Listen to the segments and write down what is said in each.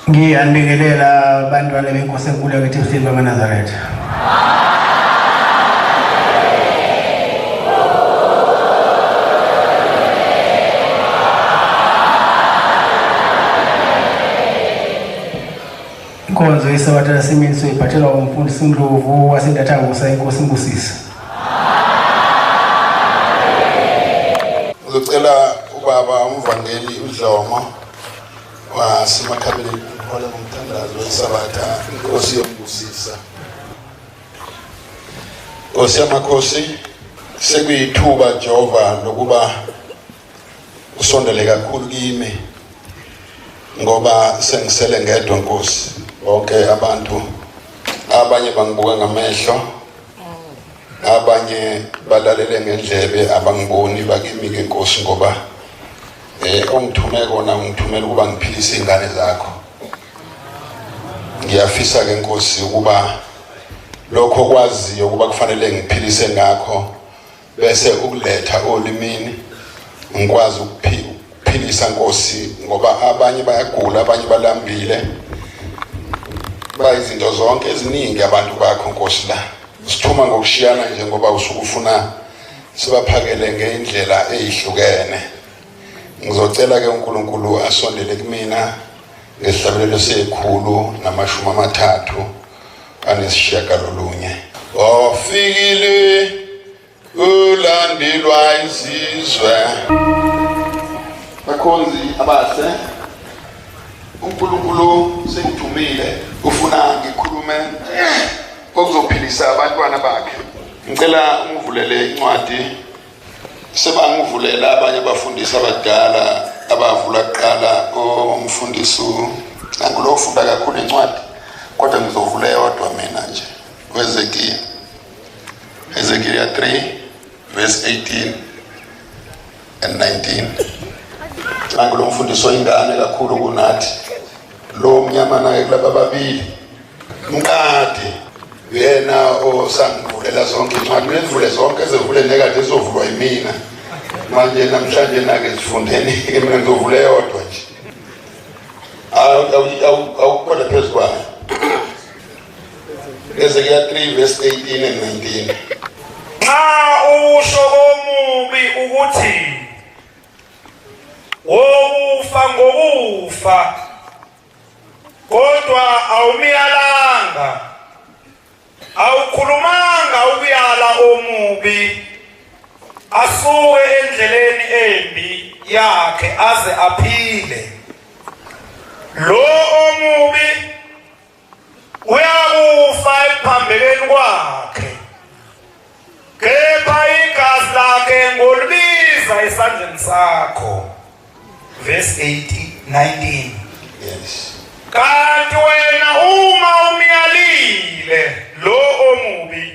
Ngiyanibingelela bantwana benkosi enkulu yakithi ebuhleni bamaNazaretha. Inkonzo yeSabatha lasemini soyiphathelwa umfundisi uNdlovu waseNtathangusa inkosi imbusise. Ngizocela ubaba umvangeli uDlomo wasemakhabeni uhola ngomthandazo weSabatha inkosi yombusisa. Nkosi yamakhosi sekuyithuba Jehova lokuba usondele kakhulu kimi ngoba sengisele ngedwa Nkosi bonke abantu abanye bangibuka ngamehlo abanye balalele ngendlebe abangiboni bakimi ke Nkosi ngoba ongithume kona ungithumela ukuba ngiphilise ingane zakho. Ngiyafisa ke Nkosi ukuba lokho kwaziyo ukuba kufanele ngiphilise ngakho bese ukuletha olimini ngikwazi ukuphilisa Nkosi ngoba abanye bayagula abanye balambile bayizinto zonke eziningi abantu bakho Nkosi la sithuma ngokushiyana nje ngoba usukufuna sibaphakele ngeindlela ezihlukene. Ngizocela ke uNkulunkulu asondele kumina ngesihlabelelo sekhulu namashumi amathathu anesishiyagalolunye. Ofikile ulandelwa izizwe. Bakhonzi abahle, uNkulunkulu sengithumile ufuna ngikhulume okuzophilisa abantwana bakhe. Ngicela ungivulele incwadi sebangivulela abanye abafundisi abadala abavula kuqala omfundisi nangulo ofunda kakhulu incwadi kodwa ngizovula eyodwa mina nje uEzekiel Ezekiel 3 verse 18 and 19. Nangulo mfundisi oyingane kakhulu kunathi lo mnyama naye kulaba babili mqadi uyena osangivulela zonke incwadi uyevule zonke ezevule nekade ezovulwa yimina manje namhlanje nake zifundeni ke mina ngizovula eyodwa nje awukhona phezu kwayo. Ezekiel 3 verse 18 and 19. Nxa usho komubi ukuthi wokufa ngokufa kodwa awumyalanga awukhulumanga ukuyala omubi asuke endleleni embi yakhe aze aphile lo omubi uyakufa ekuphambekeni kwakhe kepha igazi lakhe ngolibiza esandleni sakho. Verse 18 19. Yes. Kanti wena uma umyalile lo omubi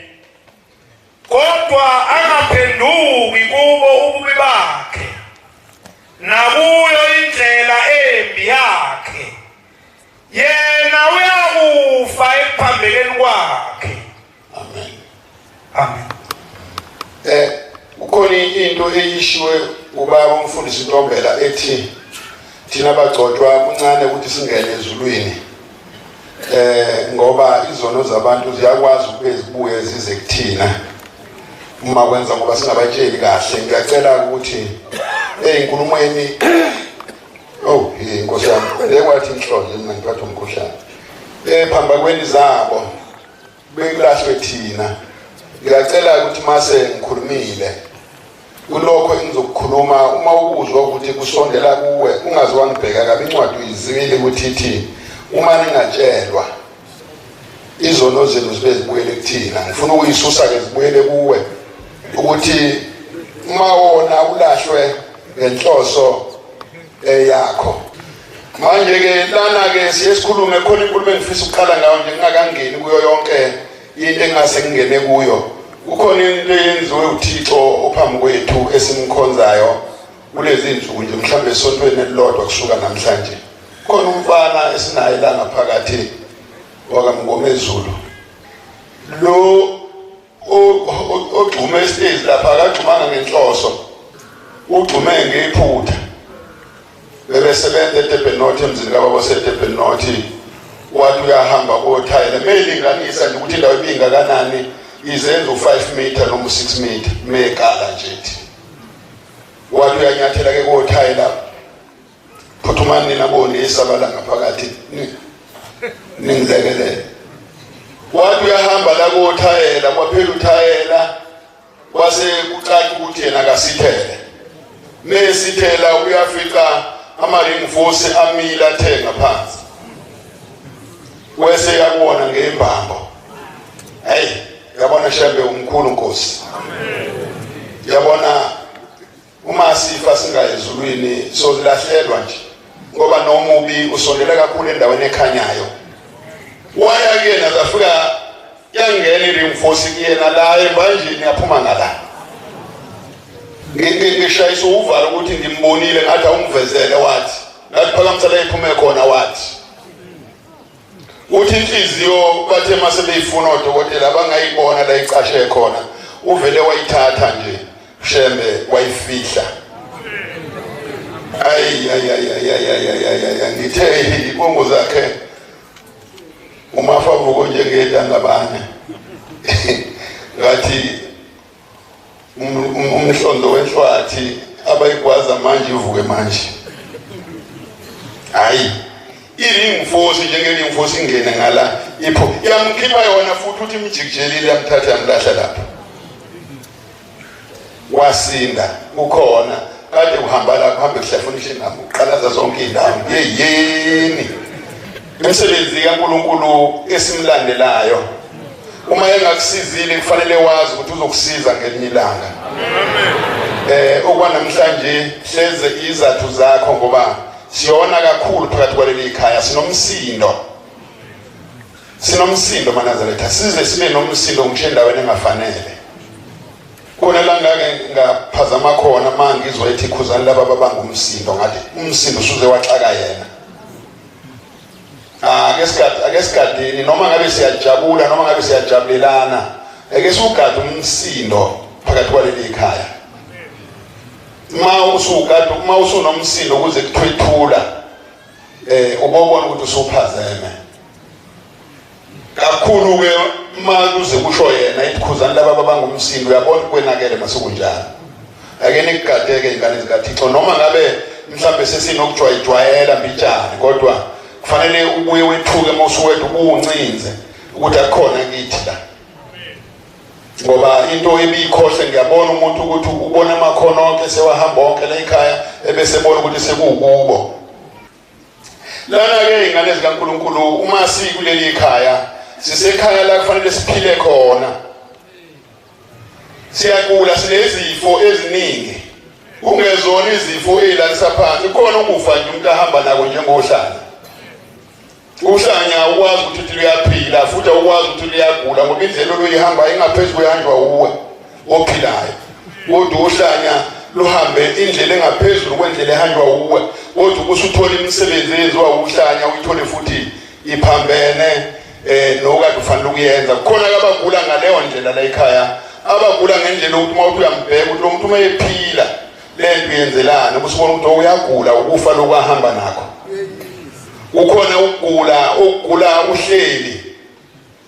kodwa angaphenduki kubo ububi bakhe nakuyo indlela embi yakhe yena uyakufa ekuphambekeni kwakhe. Amen. Amen. Kukhona into eyishiwe ubaba umfundisi Ntombela ethi thina bagcotshwa kuncane ukuthi singene ezulwini ngoba izono zabantu ziyakwazi ukube zibuye zize kuthina uma kwenza ngoba singabatsheli kahle. Ngiyacela ukuthi eyinkulumweni oh inkosi yami lekwathi inhlonze mina ngiphatha umkhuhlane ephambakweni zabo bekulahlwe thina. Ngiyacela ukuthi mase ngikhulumile kulokho engizokukhuluma uma ukuzwa ukuthi kusondela kuwe ungaze wangibheka kabi incwadi uyizwile ukuthi ithi uma ningatshelwa izono zenu zibe zibuyele kuthina. Ngifuna ukuyisusa ke zibuyele kuwe ukuthi uma wona ulahlwe ngenhloso eyakho. Manje ke lana ke siye sikhulume khona inkulumo engifisa ukuqala ngayo nje ngingakangeni kuyo yonke into engase ngingene kuyo. Kukhona into eyenziwe uThixo ophambi kwethu esimkhonzayo kulezi insuku nje mhlambe esontweni elilodwa kusuka namhlanje. Khona umfana esinaye la ngaphakathi wakaMngomezulu lo ogxume estage lapha akagxumanga ngenhloso, ugxume ngephutha. Bebesebenza eDurban North emzini kababa oseDurban North. ukuthi wathi uyahamba kothayela melinganisa nje ukuthi indawo ibingakanani izenza u5 meter noma u6 meter mekala nje thi wathi uyanyathela ke kothayela phuthumani nina bonisa bala ngaphakathi ningilekelele wathi uyahamba la kothayela kwaphela uthayela kwase kucaca ukuthi yena akasithele mesithela uyafica ama-ring force amile athenga phansi wese yakubona ngembambo. Hey, yabona Shembe umkhulu Nkosi. Yabona uma sifa singayezulwini sozilahleelwa nje ngoba nomubi usondela kakhulu endaweni ekhanyayo. Waya kuyena zafika yangena i-ring force kuyena la embanjeni yaphuma ngala. Ngishayisa uvalo ukuthi ngimbonile ngathi awungivezele wathi ngathi phakamisa la iphume khona wathi uthi inhliziyo bathe mase beyifuna odokotela bangayibona la icashe khona uvele wayithatha nje Shembe wayifihla. Ay ay ay ay ay ay ay ay ngithe ibongo zakhe umafavuko njengedangabane ngathi umhlondo wenhlwathi abayigwaza manje ivuke manje. Hayi i-ring force njenge-ring force ingene ngala ipho yamkhipha yona futhi uthi imjikijelile yamthatha yamlahla lapha wasinda. Ukhona kade uhamba la kuhambe kuhlafuna ishingamu uqalaza zonke indawo yeyeni imisebenzi kaNkulunkulu esimlandelayo. Uma engakusizile kufanele wazi ukuthi uzokusiza ngelinye ilanga. Okwanamhlanje hleze izathu zakho ngoba siyona kakhulu phakathi kwaleli ikhaya sinomsindo. Sinomsindo maNazaretha, size sibe nomsindo ngisho endaweni engafanele. Khona la ngake ngaphazama khona mangizwa ethi khuzani laba babanga umsindo ngathi umsindo usuze waxaka yena. Ake sigadini noma ngabe siyajabula noma ngabe siyajabulelana ake siwugade umsindo phakathi kwaleli ikhaya. Uma usugada uma usunomsindo kuze kuthwethula ubobona ukuthi usuphazeme kakhulu ke uma kuze kusho yena ikhuzani laba babanga umsindo uyabona kwenakele masukunjalo. Ake nikugadeke ingane zikaThixo noma ngabe mhlambe sesinokujwayejwayela mbijana kodwa kufanele ubuye wethuke mawusuwedwa ubuncinze ukuthi akukhona kithi la. Ngoba into ebikhohle ngiyabona umuntu ukuthi ubona amakhono onke sewahamba onke la ekhaya ebese ebona ukuthi sekukubo. Lana ke ingane zikaNkulunkulu uma sikuleli ikhaya sisekhaya la kufanele siphile khona. Siyagula sinezifo eziningi kungezona izifo ezilalisa phansi khona ukufa nje umuntu ahamba nako njengohlanya. Uhlanya ukwazi ukuthi uyaphila futhi awukwazi ukuthi uyagula ngoba indlela oluyihamba ingaphezulu kuyanjwa uwe ophilayo. Kodwa uhlanya luhambe indlela engaphezulu kwendlela ehanjwa uwe kodwa usuthola imisebenzi eyenziwa uhlanya uyithole futhi iphambene nokade ufanele ukuyenza. Khona abagula ngaleyo ndlela la ekhaya abagula ngendlela ukuthi uma uthi uyambheka ukuthi lo muntu uma ephila lento yenzelana ubusubona ukuthi uyagula ukufa lokwahamba nakho. Ukhona ukugula ukugula uhleli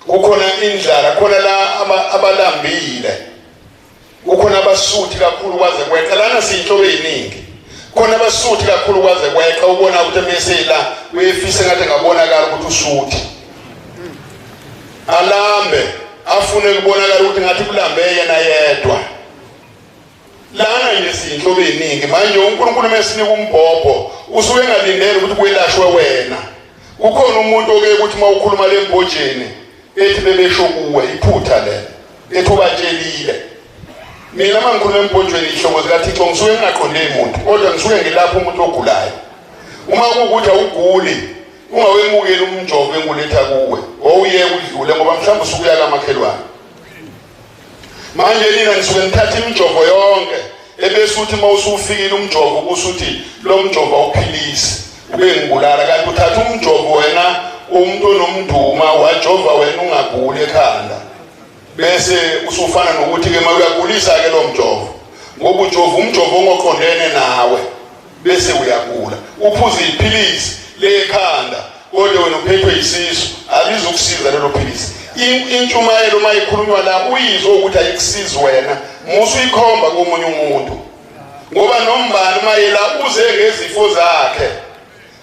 kukhona indlala khona la abalambile kukhona abasuthi kakhulu kwaze kweqa lana siyinhlobo eziningi khona abasuthi kakhulu kwaze kweqa ubona ukuthi emesela uyefisa ngathi ngabonakala ukuthi usuthi alambe afune kubonakala ukuthi ngathi kulambe yena yedwa. Lana nje siyinhlobo eziningi manje uNkulunkulu mesinika umbhobho usuke engalindele ukuthi kuyelashwe wena. Kukhona umuntu oke ukuthi uma ukhuluma lembojeni ethi bebesho kuwe iphutha lelo ethi ubatshelile. Mina uma ngikhuluma embojweni ihlobo zikaThixo ngisuke ngingaqonde umuntu kodwa ngisuke ngilapha umuntu ogulayo. Uma kuwukuthi awuguli ungawemukeli umjovo enguletha kuwe owuye udlule ngoba mhlawumbe usukuya kamakhelwane. Manje nina nisuke nithatha imijovo yonke ebese uthi uma usufikile umjovo usuthi lo mjovo awuphilisi ube ngibulala kanti uthatha umjovo wena umuntu onomduma wajova wena ungaguli ekhanda bese usufana nokuthi ke mawuyagulisa ke lo mjovo ngoba ujova umjovo ongoqondene nawe bese uyagula uphuza iphilisi lekhanda. Kodwa wena uphethwe yisisu, alizukusiza lelo philisi. Intshumayelo uma ikhulunywa la uyizwe ukuthi ayikusizi wena, musu uyikhomba komunye umuntu. Ngoba nombani uma yela uze ngezifo zakhe.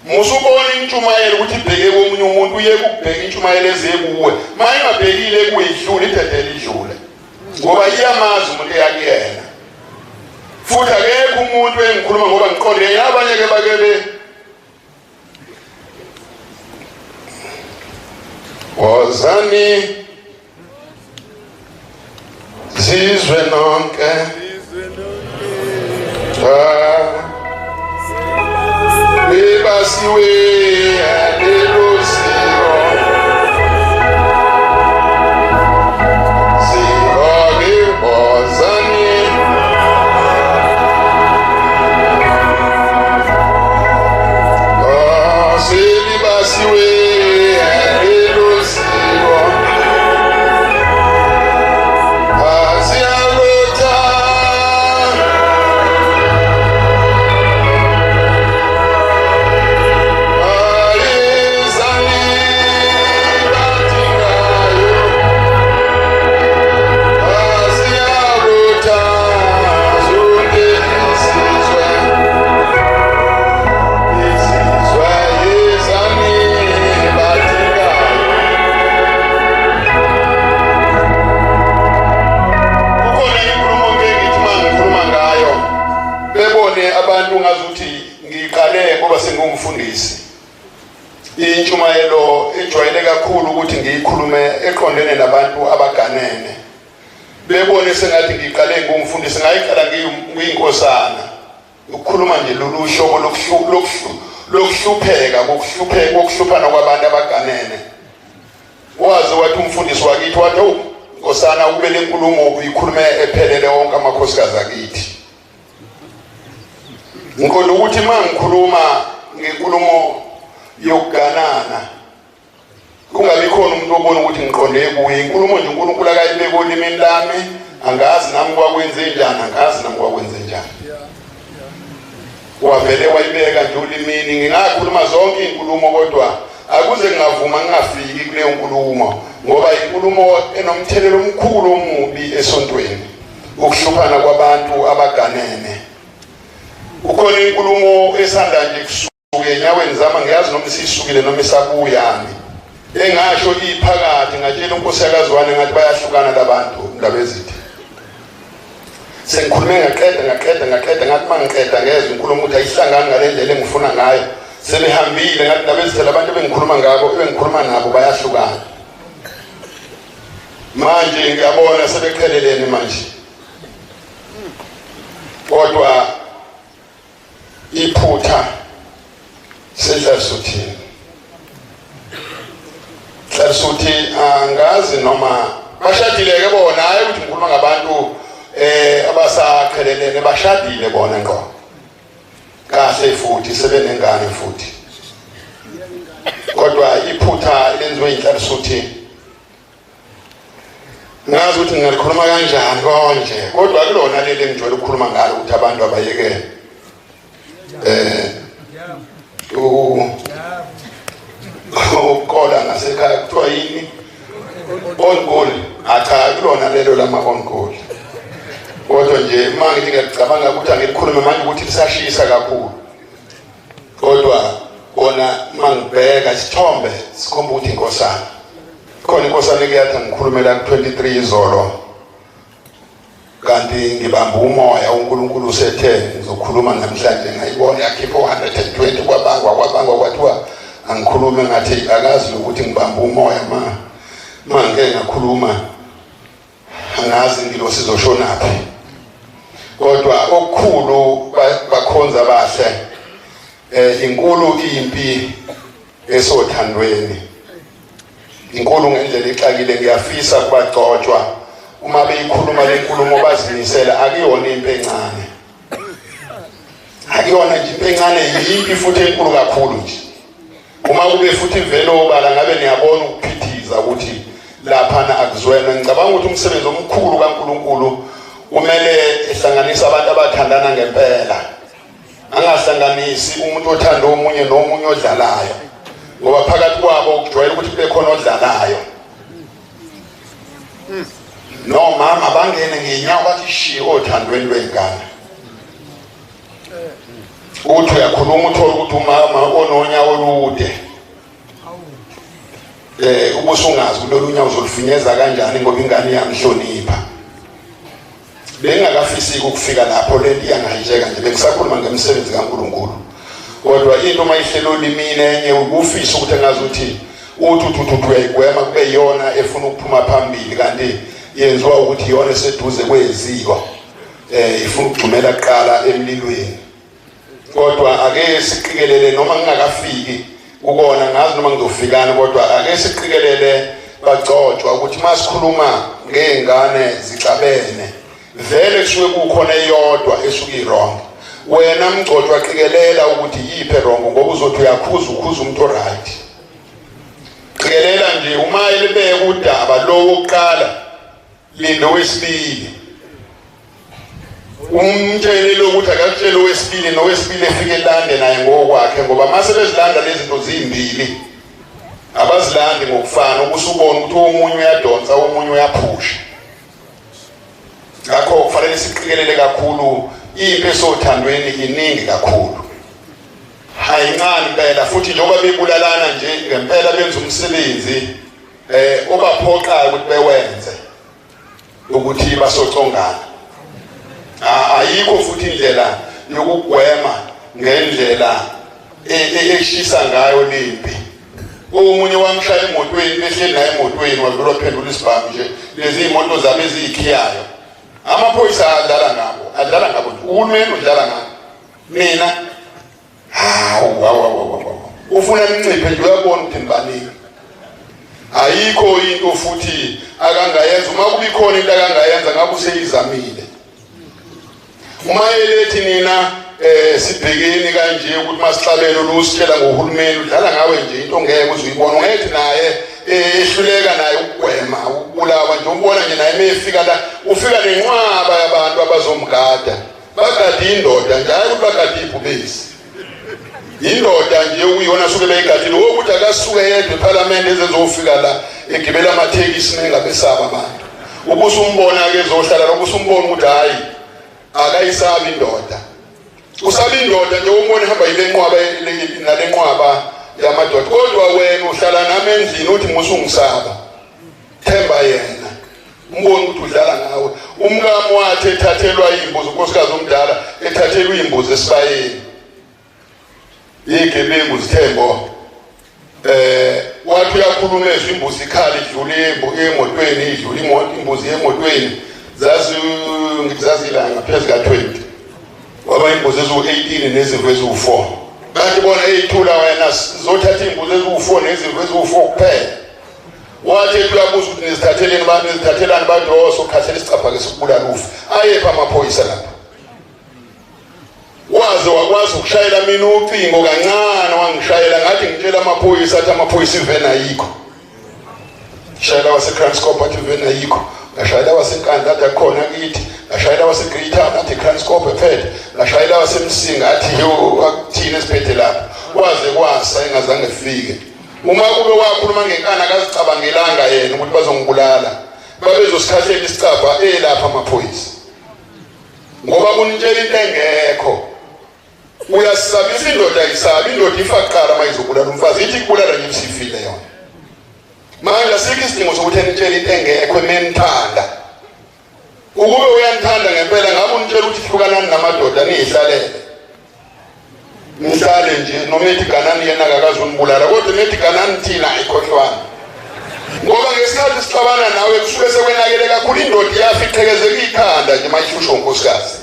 Musu ubona intshumayelo ukuthi ibheke komunye umuntu, uye ukubheka intshumayelo eze kuwe. Uma ingabhekile kuwe idlule, idedele idlule. Ngoba iyamazi umuntu eyakuyena. Futhi akekho umuntu engikhuluma ngoba ngiqonde yena, abanye ke bake be Wozani zizwe nonke, libasiwe lelo ziko, ziko wozani. Selibasiwe lelo ziko, asiyalotha. Ayizani badingayo, asiyalotha zonke izizwe, izizwe yizani badingayo. Kukhona inkulumo ngeke ngithi uma ngikhuluma ngayo bebone abantu ngazuthi ngiqale ngoba sengingumfundisi. Intshumayelo ejwayele kakhulu ukuthi ngiyikhulume eqondene nabantu abaganene, bebone sengathi ngiqale ngumfundisi. Ngayiqala ngiyinkosana ukukhuluma nje lolu hlobo lokuhlupheka, kokuhlupheka, kokuhluphana kwabantu abaganene. Waze wathi umfundisi wakithi, wathi, "Oh nkosana, ube le nkulumo uyikhulume ephelele wonke amakhosikazi akithi." Ngiqonda ukuthi uma ngikhuluma ngenkulumo yokuganana kungabi khona umuntu obona ukuthi ngiqonde kuye. Inkulumo nje uNkulunkulu akayibeke olimini lami, angazi nami kwakwenze njani, angazi nami kwakwenze njani. Wavele wayibeka nje olimini. Ngingakhuluma zonke izinkulumo kodwa akuze ngingavuma ngingafiki kuleyo nkulumo, ngoba inkulumo enomthelelo omkhulu omubi esontweni, ukuhluphana kwabantu abaganene. Kukhona inkulumo esanda nje kusuka enyaweni zami, ngiyazi noma isisukile noma isabuyani, engasho iphakathi, ngatshela uNkosi yakazwane ngathi bayahlukana labantu ndaba ezithi. Sengikhulume ngaqeda ngaqeda ngaqeda, ngathi mangiqeda ngezwe inkulumo ukuthi ayihlangani ngale ndlela engifuna ngayo. Sebehambile, ngathi ndaba ezithi labantu ebengikhuluma ngabo, ebengikhuluma nabo bayahlukana. Manje ngiyabona sebeqhelelene manje. Kodwa iphutha sedlasuthini, dlasuthi angazi noma bashadile ke bona. Hayi ukuthi ngikhuluma ngabantu abasaqhelelene, bashadile bona ngqo kahle futhi sebenengane futhi. Kodwa iphutha elenziwe inhlalisuthi ngazi ukuthi ngingalikhuluma kanjani konje, kodwa kulona leli engijwayele ukukhuluma ngalo ukuthi abantu abayeke ukukola ngasekhaya, kuthiwa yini, on goal. Acha, kulona lelo lama on goal. Kodwa nje uma ngithi ngiyacabanga ukuthi angilikhulume manje ukuthi lisashisa kakhulu, kodwa kona uma ngibheka isithombe sikhomba ukuthi inkosana khona, inkosana ekuyathi ngikhulumela ku-23 izolo, kanti ngibamba umoya, uNkulunkulu usethe ngizokhuluma namhlanje. Ngayibona yakhipha 120, kwabangwa kwabangwa, kwathiwa angikhulume, ngathi akazi ukuthi ngibamba umoya, ma ngeke ngakhuluma, angazi ingilosi izoshonaphi. Kodwa okukhulu bakhonza bahle, inkulu impi esothandweni, inkulu ngendlela exakile. Ngiyafisa kubagcotshwa uma beyikhuluma le nkulumo bazimisela. Akuyona impi encane, akuyona nje impi encane, yimpi futhi enkulu kakhulu nje. Uma kube futhi vele obala ngabe niyabona ukuphithiza ukuthi laphana akuzwena. Ngicabanga ukuthi umsebenzi omkhulu kaNkulunkulu kumele ehlanganise abantu abathandana ngempela, angahlanganisi umuntu othanda omunye nomunye odlalayo. Ngoba phakathi kwabo kujwayele ukuthi kube khona odlalayo. Nomama bangene ngenyawo bathi shi othandweni lwengane. Uthi uyakhuluma uthole ukuthi umama ononyawo olude. Ubusungazi kulolu nyawo uzolufinyeza kanjani ngoba ingane iyamhlonipha. Bengingakafisi ukufika lapho lento iyangayijeka nje, bengisakhuluma ngemisebenzi kaNkulunkulu. Kodwa into uma ihlelo limini enye ukufisa ukuthi engazi ukuthi uthi uyayigwema kube yiyona efuna ukuphuma phambili, kanti yenziwa ukuthi iyona eseduze kweziko, ifuna ukugxumela kuqala emlilweni. Kodwa ake siqikelele, noma ngingakafiki kukona, ngazi noma ngizofikani, kodwa ake siqikelele bagcotshwa ukuthi masikhuluma ngey'ngane zixabene vele kusuke kukhona eyodwa esuke i-wrong. Wena mgcotshwa qikelela ukuthi yiphi wrong, ngoba uzothi uyakhuza ukhuza umuntu oright. Qikelela nje uma elibeka udaba lo wokuqala, linda owesibili, umtshele lokuthi akakutshele owesibili, nowesibili efike elande naye ngokwakhe, ngoba mase bezilanda lezi zinto zimbili abazilandi ngokufana, ukusubona ukuthi omunye uyadonsa omunye uyaphusha. Ngakho kufanele siqikelele kakhulu, impi esothandweni iningi kakhulu, ayincane impela. Futhi njengoba bebulalana nje ngempela benza umsebenzi obaphoqayo ukuthi bewenze, ukuthi basocongana. Ayikho futhi indlela yokugwema ngendlela eshisa ngayo lempi. Omunye wamshaya emotweni, behleli naye emotweni, wavela waphendula isibhamu nje, lezi imoto zabo eziyikhiyayo. Amaphoyisa adlala ngabo, adlala ngabo, uhulumeni udlala ngabo. Mina hawu hawu, ufuna ninciphe nje, uyabona ukuthi nibaningi. Ayikho into futhi akangayenza. Uma kuba ikhona into akangayenza ngabe useyizamile. Uma elethi nina sibhekeni kanje ukuthi masixabene lusitshela ngohulumeni, udlala ngawe nje into ongeke uzuyibona. Ungethi naye ehluleka naye ukugwema ukubulawa nje, umbona nje naye mefika la ufika nenqwaba yabantu abazomgada. Bagade indoda nje, hayi ukuthi bagade ibhubesi. Indoda nje uyona suke beyigadile, ukuthi akasuke yedwa eParliament ezezofika la egibela amathekisi mengabesaba abantu. Ubusumbona ke ezohlala lokho, usumbona ukuthi hayi akayisabi indoda. Usaba indoda nje umbona ehamba ile nqwaba nalenqwaba yamadoda, kodwa wena uhlala nami endlini uthi musungisaba. Themba yena, umbone ukuthi udlala ngawe. Umkami wathi ethathelwa imbuzi, unkosikazi omdala ethathelwa imbuzi esibayeni, igebengu zithembo. Wathi uyakhuluma ezwe imbuzi ikhala idlule emotweni, idlule imoto, imbuzi emotweni zazila ngaphezu ka-20, waba imbuzi eziwu-18 nezimvu eziwu-4. Bathi bona eyithula wena zothatha imbuzi eziwu-4 nezimvu eziwu-4 kuphela. Wathi uyabuza ukuthi nizithatheleni ba, nizithathelani? Bathi oh, sokhahlela isicabha ke sokubulala ufe. Ayephi amaphoyisa lapha? Waze wakwazi ukushayela mina ucingo kancane, wangishayela ngathi ngitshela amaphoyisa, athi amaphoyisa iveni ayikho. Shayela waseKranskop athi iveni ayikho. Ngashayela waseNkandla athi akhona kithi. Ngashayela waseGreytown athi Kranskop ephethe. Ngashayela waseMsinga athi yo akuthini esiphethe lapha. Waze kwasa engazange efike. Uma kube wakhuluma ngenkani akazicabangelanga yena ukuthi bazongibulala, babezosikhathela isicabha elapha amaphoyisa, ngoba kunitshela into engekho. Uyasabisa indoda, ayisabi indoda, ifa kuqala uma izobulala umfazi, ithi kubulala nje isifile yona. Manje asikho isidingo sokuthi enitshele into engekho ememthanda. Ukube uyanithanda ngempela ngabe unitshela ukuthi hlukanani namadoda niyihlalele, nihlale nje. Noma ethi ganani yena akakazunibulala, kodwa ethi ganani thina ayikhohlwana, ngoba ngesikhathi sixabana nawe kusuke sekwenakele kakhulu. Indoda iyafa iqhekezeka ikhanda nje mayihlushwa unkosikazi,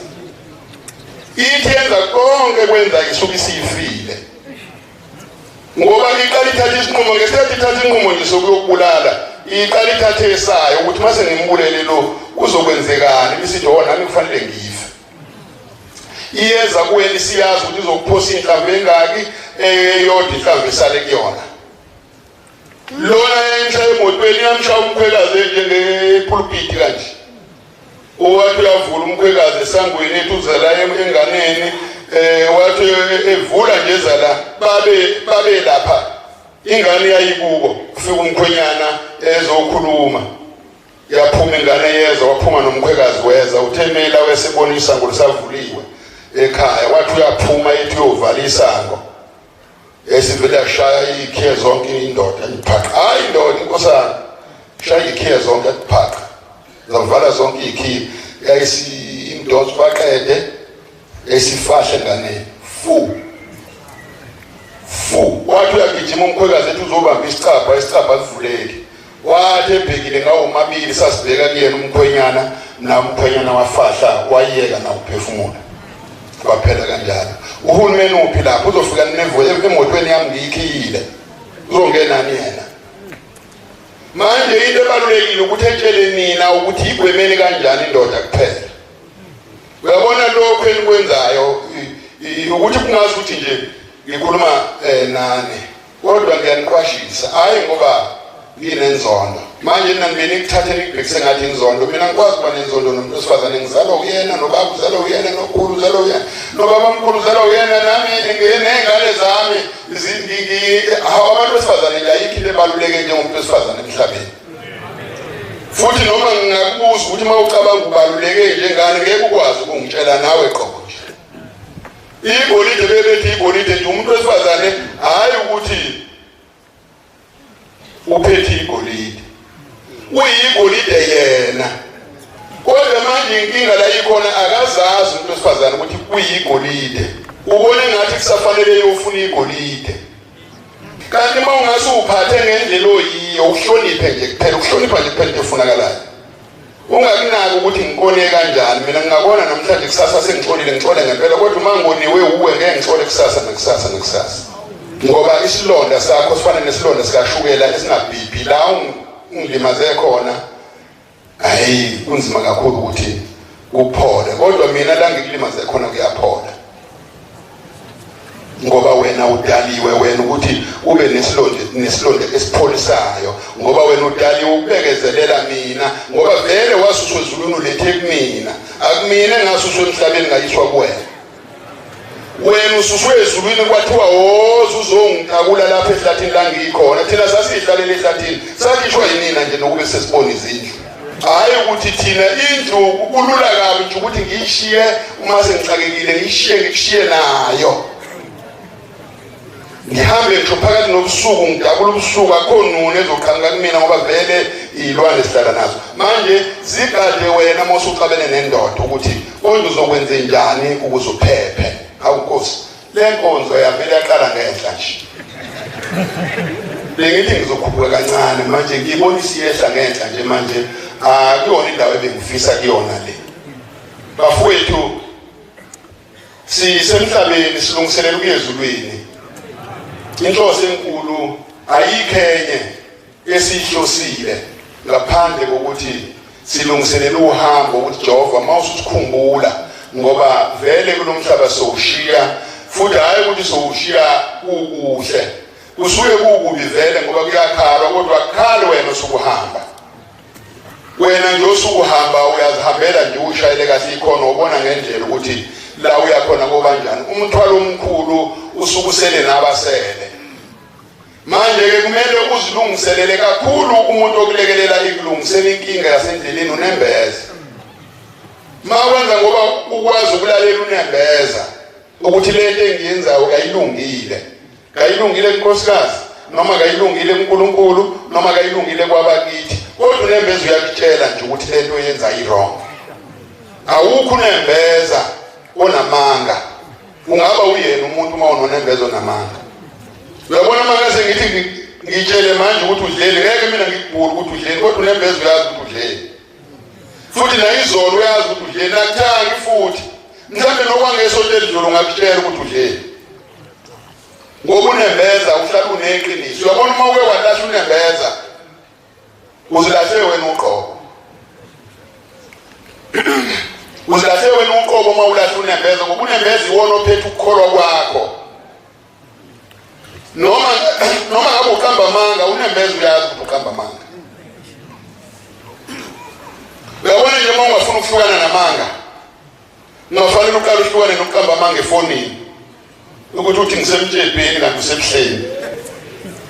ithi yenza konke kwenza isuke isifile, ngoba iqala ithatha isinqumo. Ngesikhathi ithatha inqumo nje sokuyokubulala, iqala ithathe esayo ukuthi mase ngimbulele lo kuzokwenzekani, bisithi oh nami kufanele ngife. Iyeza kuwena isiyazi ukuthi izokuphosa inhlamvu engaki, eyodwa inhlamvu esale kuyona. Lona yayimshaya emotweni, yamshaya umkhwekazi njengepulpiti kanje. Owathi uyavula umkhwekazi esangweni ethi uzala enganeni, wathi evula nje zala babe lapha. Ingane yayikubo, kufika umkhwenyana ezokhuluma, yaphuma ingane yeza, waphuma nomkhwekazi weza. Uthe mela wesebona isango lisavuliwe ekhaya, wathi uyaphuma ethi uyovala isango, esivele yashaya ikhiye zonke indoda iphaqa. Hayi indoda inkosana, shaya ikhiye zonke iphaqa, zavala zonke ikhiye, yayisi imdonso baqede, yayisifahle enganeni fu fu. Wathi uyagijima umkhwekazi ethi uzobamba isicabha, isicabha sivuleki. Wathi ebhekile ngawo mabili, sasibheka kuyena umkhwenyana, na umkhwenyana wafahla wayeka na ukuphefumula, kwaphela kanjalo. Uhulumeni uphi lapho? Uzofika emotweni yami ngiyikhiyile, uzongenani yena? Manje into ebalulekile ukuthi etshele nina ukuthi igwemeni kanjani indoda kuphela. Uyabona lokho enikwenzayo ukuthi kungazi ukuthi nje ngikhuluma nani, kodwa ngiyaniqwashisa, hayi ngoba nginenzondo. Manje nina nibeni nikuthathe nikubhekise ngathi inzondo. Mina ngikwazi ukuba nenzondo nomuntu wesifazane, ngizalwa uyena, nobaba uzalwa uyena, nokhulu uzalwa uyena, nobaba mkhulu uzalwa uyena, nami ney'ngane zami. Abantu besifazane nje ayikho into ebaluleke njengomuntu wesifazane emhlabeni. Futhi noma ngingakubuza ukuthi uma ucabanga ubaluleke njengani, ngeke ukwazi ukungitshela nawe qobo nje. Igolide bebethi igolide nje umuntu wesifazane, hhayi ukuthi uphethe igolide, uyigolide yena. Kodwa manje inkinga la ikhona, akazazi umuntu wesifazane ukuthi uyigolide, ubone ngathi kusafanele uyofuna igolide. Kanti uma ungase uphathe ngendlela oyiyo, uhloniphe nje kuphela, ukuhlonipha nje kuphela into efunakalayo, ungakunaki ukuthi ngikone kanjani. Mina ngingakona namhlanje, kusasa sengixolile, ngixole ngempela. Kodwa uma ngoniwe uwe, ngeke ngixole kusasa nakusasa nakusasa, ngoba isilonda sakho sifana nesilonda sikashukela esingabhibhi. La ungilimaze khona, hayi kunzima kakhulu ukuthi kuphole, kodwa mina la ngikulimaze khona kuyaphola, ngoba wena udaliwe wena ukuthi ube nesilonda, nesilonda esipholisayo, ngoba wena udaliwe ukubekezelela mina, ngoba vele wasuswa ezulwini ulethe kumina. Akumina engasuswa emhlabeni ngayiswa kuwena. Wena ususwe ezulwini, kwathiwa woza uzongitakula lapha ehlathini la ngikhona. Thina sasiyihlalela ehlathini, sakhishwa yinina nje nokube sesibona izindlu. Hhayi ukuthi thina indlu kulula kabi nje ukuthi ngiyishiye uma sengixakekile, ngiyishiye, ngikushiye nayo, ngihambe ngisho phakathi nobusuku, ngidabula ubusuku, akho nuni ezoqhamuka kumina, ngoba vele iy'lwane sihlala nazo. Manje zigade wena uma usuxabene nendoda ukuthi konje uzokwenze njani ukuze uphephe. Hawu Nkosi, le nkonzo yavele yaqala ngenhla nje. Bengithi ngizokhuphuka kancane, manje ngiyibona isiyehla ngenhla nje. Manje akuyona indawo ebengifisa kuyona le. Bafowethu, sisemhlabeni, silungiselela ukuya ezulwini. Inhloso enkulu ayikho enye esihlosile ngaphandle kokuthi silungiselela uhambo, ukuthi Jehova uma ususikhumbula, ngoba vele kulomhlaba sowushiya, futhi hhayi ukuthi sowushiya kukuhle, kusuke kukubi vele, ngoba kuyakhalwa, kodwa kukhali wena osukuhamba. Wena nje osukuhamba uyazihambela nje, ushayele kahle ikhona, ubona ngendlela ukuthi la uyakhona kobanjani. Umthwalo omkhulu usukusele nabasele. Manje-ke kumele uzilungiselele kakhulu. Umuntu okulekelela ikulungisela inkinga yasendleleni unembeza. Ma wenza ngoba ukwazi ukulalela unembeza ukuthi lento engiyenzayo kayilungile, kayilungile kunkosikazi, noma kayilungile kuNkulunkulu, noma kayilungile kwabakithi, kodwa unembeza uyakutshela nje ukuthi lento oyenza i-wrong. Awukho unembeza onamanga. Ungaba uyena umuntu uma unonembeza onamanga. Uyabona, uma ngase ngithi ngitshele manje ukuthi udleni, ngeke mina ngikubhule ukuthi udleni, kodwa unembeza uyazi ukuthi udleni, futhi nayizolo uyazi ukuthi udleni, nakuthangi futhi mhlawumbe nokwangesonto elidlule ungakutshela ukuthi udleni, ngoba unembeza uhlala uneqiniso. Uyabona, uma uke walahla unembeza, uzilahle wena uqobo, uzilahle wena uqobo uma ulahla unembeza, ngoba unembeza iwona ophethe ukukholwa kwakho. Noma ngabe uqamba amanga, unembeza uyazi ukuthi uqamba amanga. Uyabona nje, uma ungafuna ukuhlukana namanga, ungafanele uqale uhlukane nokuqamba amanga efonini, ukuthi uthi ngisemtshebheni kanti usebuhleni.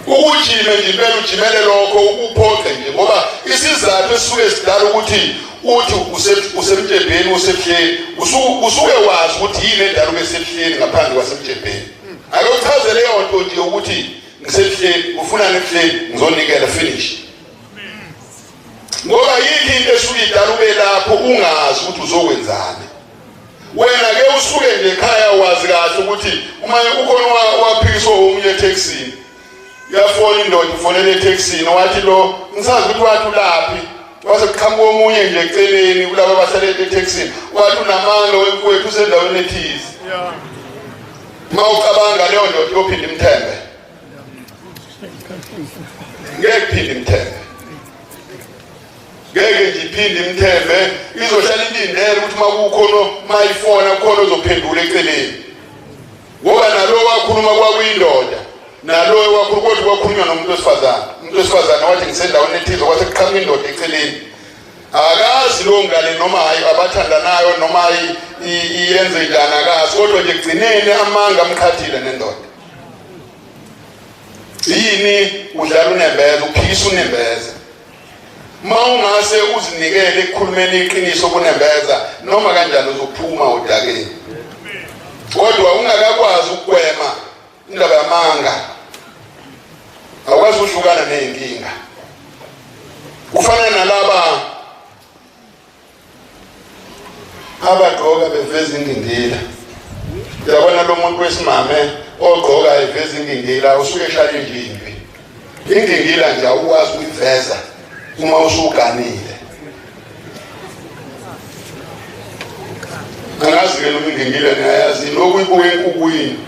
Ukujime nje impela ujimele lokho ukuphoqe nje, ngoba isizathu esisuke sidala ukuthi uthi usemtshebheni usebuhleni, usuke wazi ukuthi yini endala ube sebuhleni ngaphandle kwasemtshebheni. Ake uchaze leyo nto nje ukuthi ngisebuhleni, ufunani ebuhleni, ngizonikela finish. Ngoba yikho into esuke idala ube lapho ungazi ukuthi uzokwenzani. Wena ke usuke nje ekhaya wazi kahle ukuthi uma ukhona waphikiswa omunye eTaxini, uyafona indoda ufonela eTaxini, wathi lo ngisazi ukuthi wathi ulaphi, wase kuqhamuka omunye nje eceleni kulabo abahlale eTaxini, wathi unamanga wemfowethu usendaweni ethize. Uma ucabanga leyo ndoda iyophinda imthembe, ngeke kuphinde imthembe, ngeke nje iphinde imthembe, izohlala ilindele ukuthi uma kukhona mayifona kukhona ozophendula eceleni. Ngoba nalo wakhuluma kwakuyindoda, nalo wakhuluma kodwa kwakhulunywa nomuntu wesifazane. Umuntu wesifazane wathi ngisendaweni ethize, kwase kuqhamuka indoda eceleni. Akazi lo ngane noma hayi abathandanayo noma iyenze njani akazi, kodwa nje kugcineni amanga amqhathile nendoda. Yini udlala unembeza, uphikisa unembeza. Uma ungase uzinikele ekukhulumeni iqiniso kunembeza, noma kanjani uzophuma odakeni. Kodwa ungakakwazi ukugwema indaba yamanga, awukwazi ukuhlukana nezinkinga. Kufana nalaba abagqoka beveza ingingila. Uyabona lo muntu wesimame ogqoka eveza ingingila usuke eshaya injimbi. Ingingila nje awukwazi ukuyiveza uma usuganile. Angazi-ke noma ingingila niyayazi, lokhu ibuke enkukwini.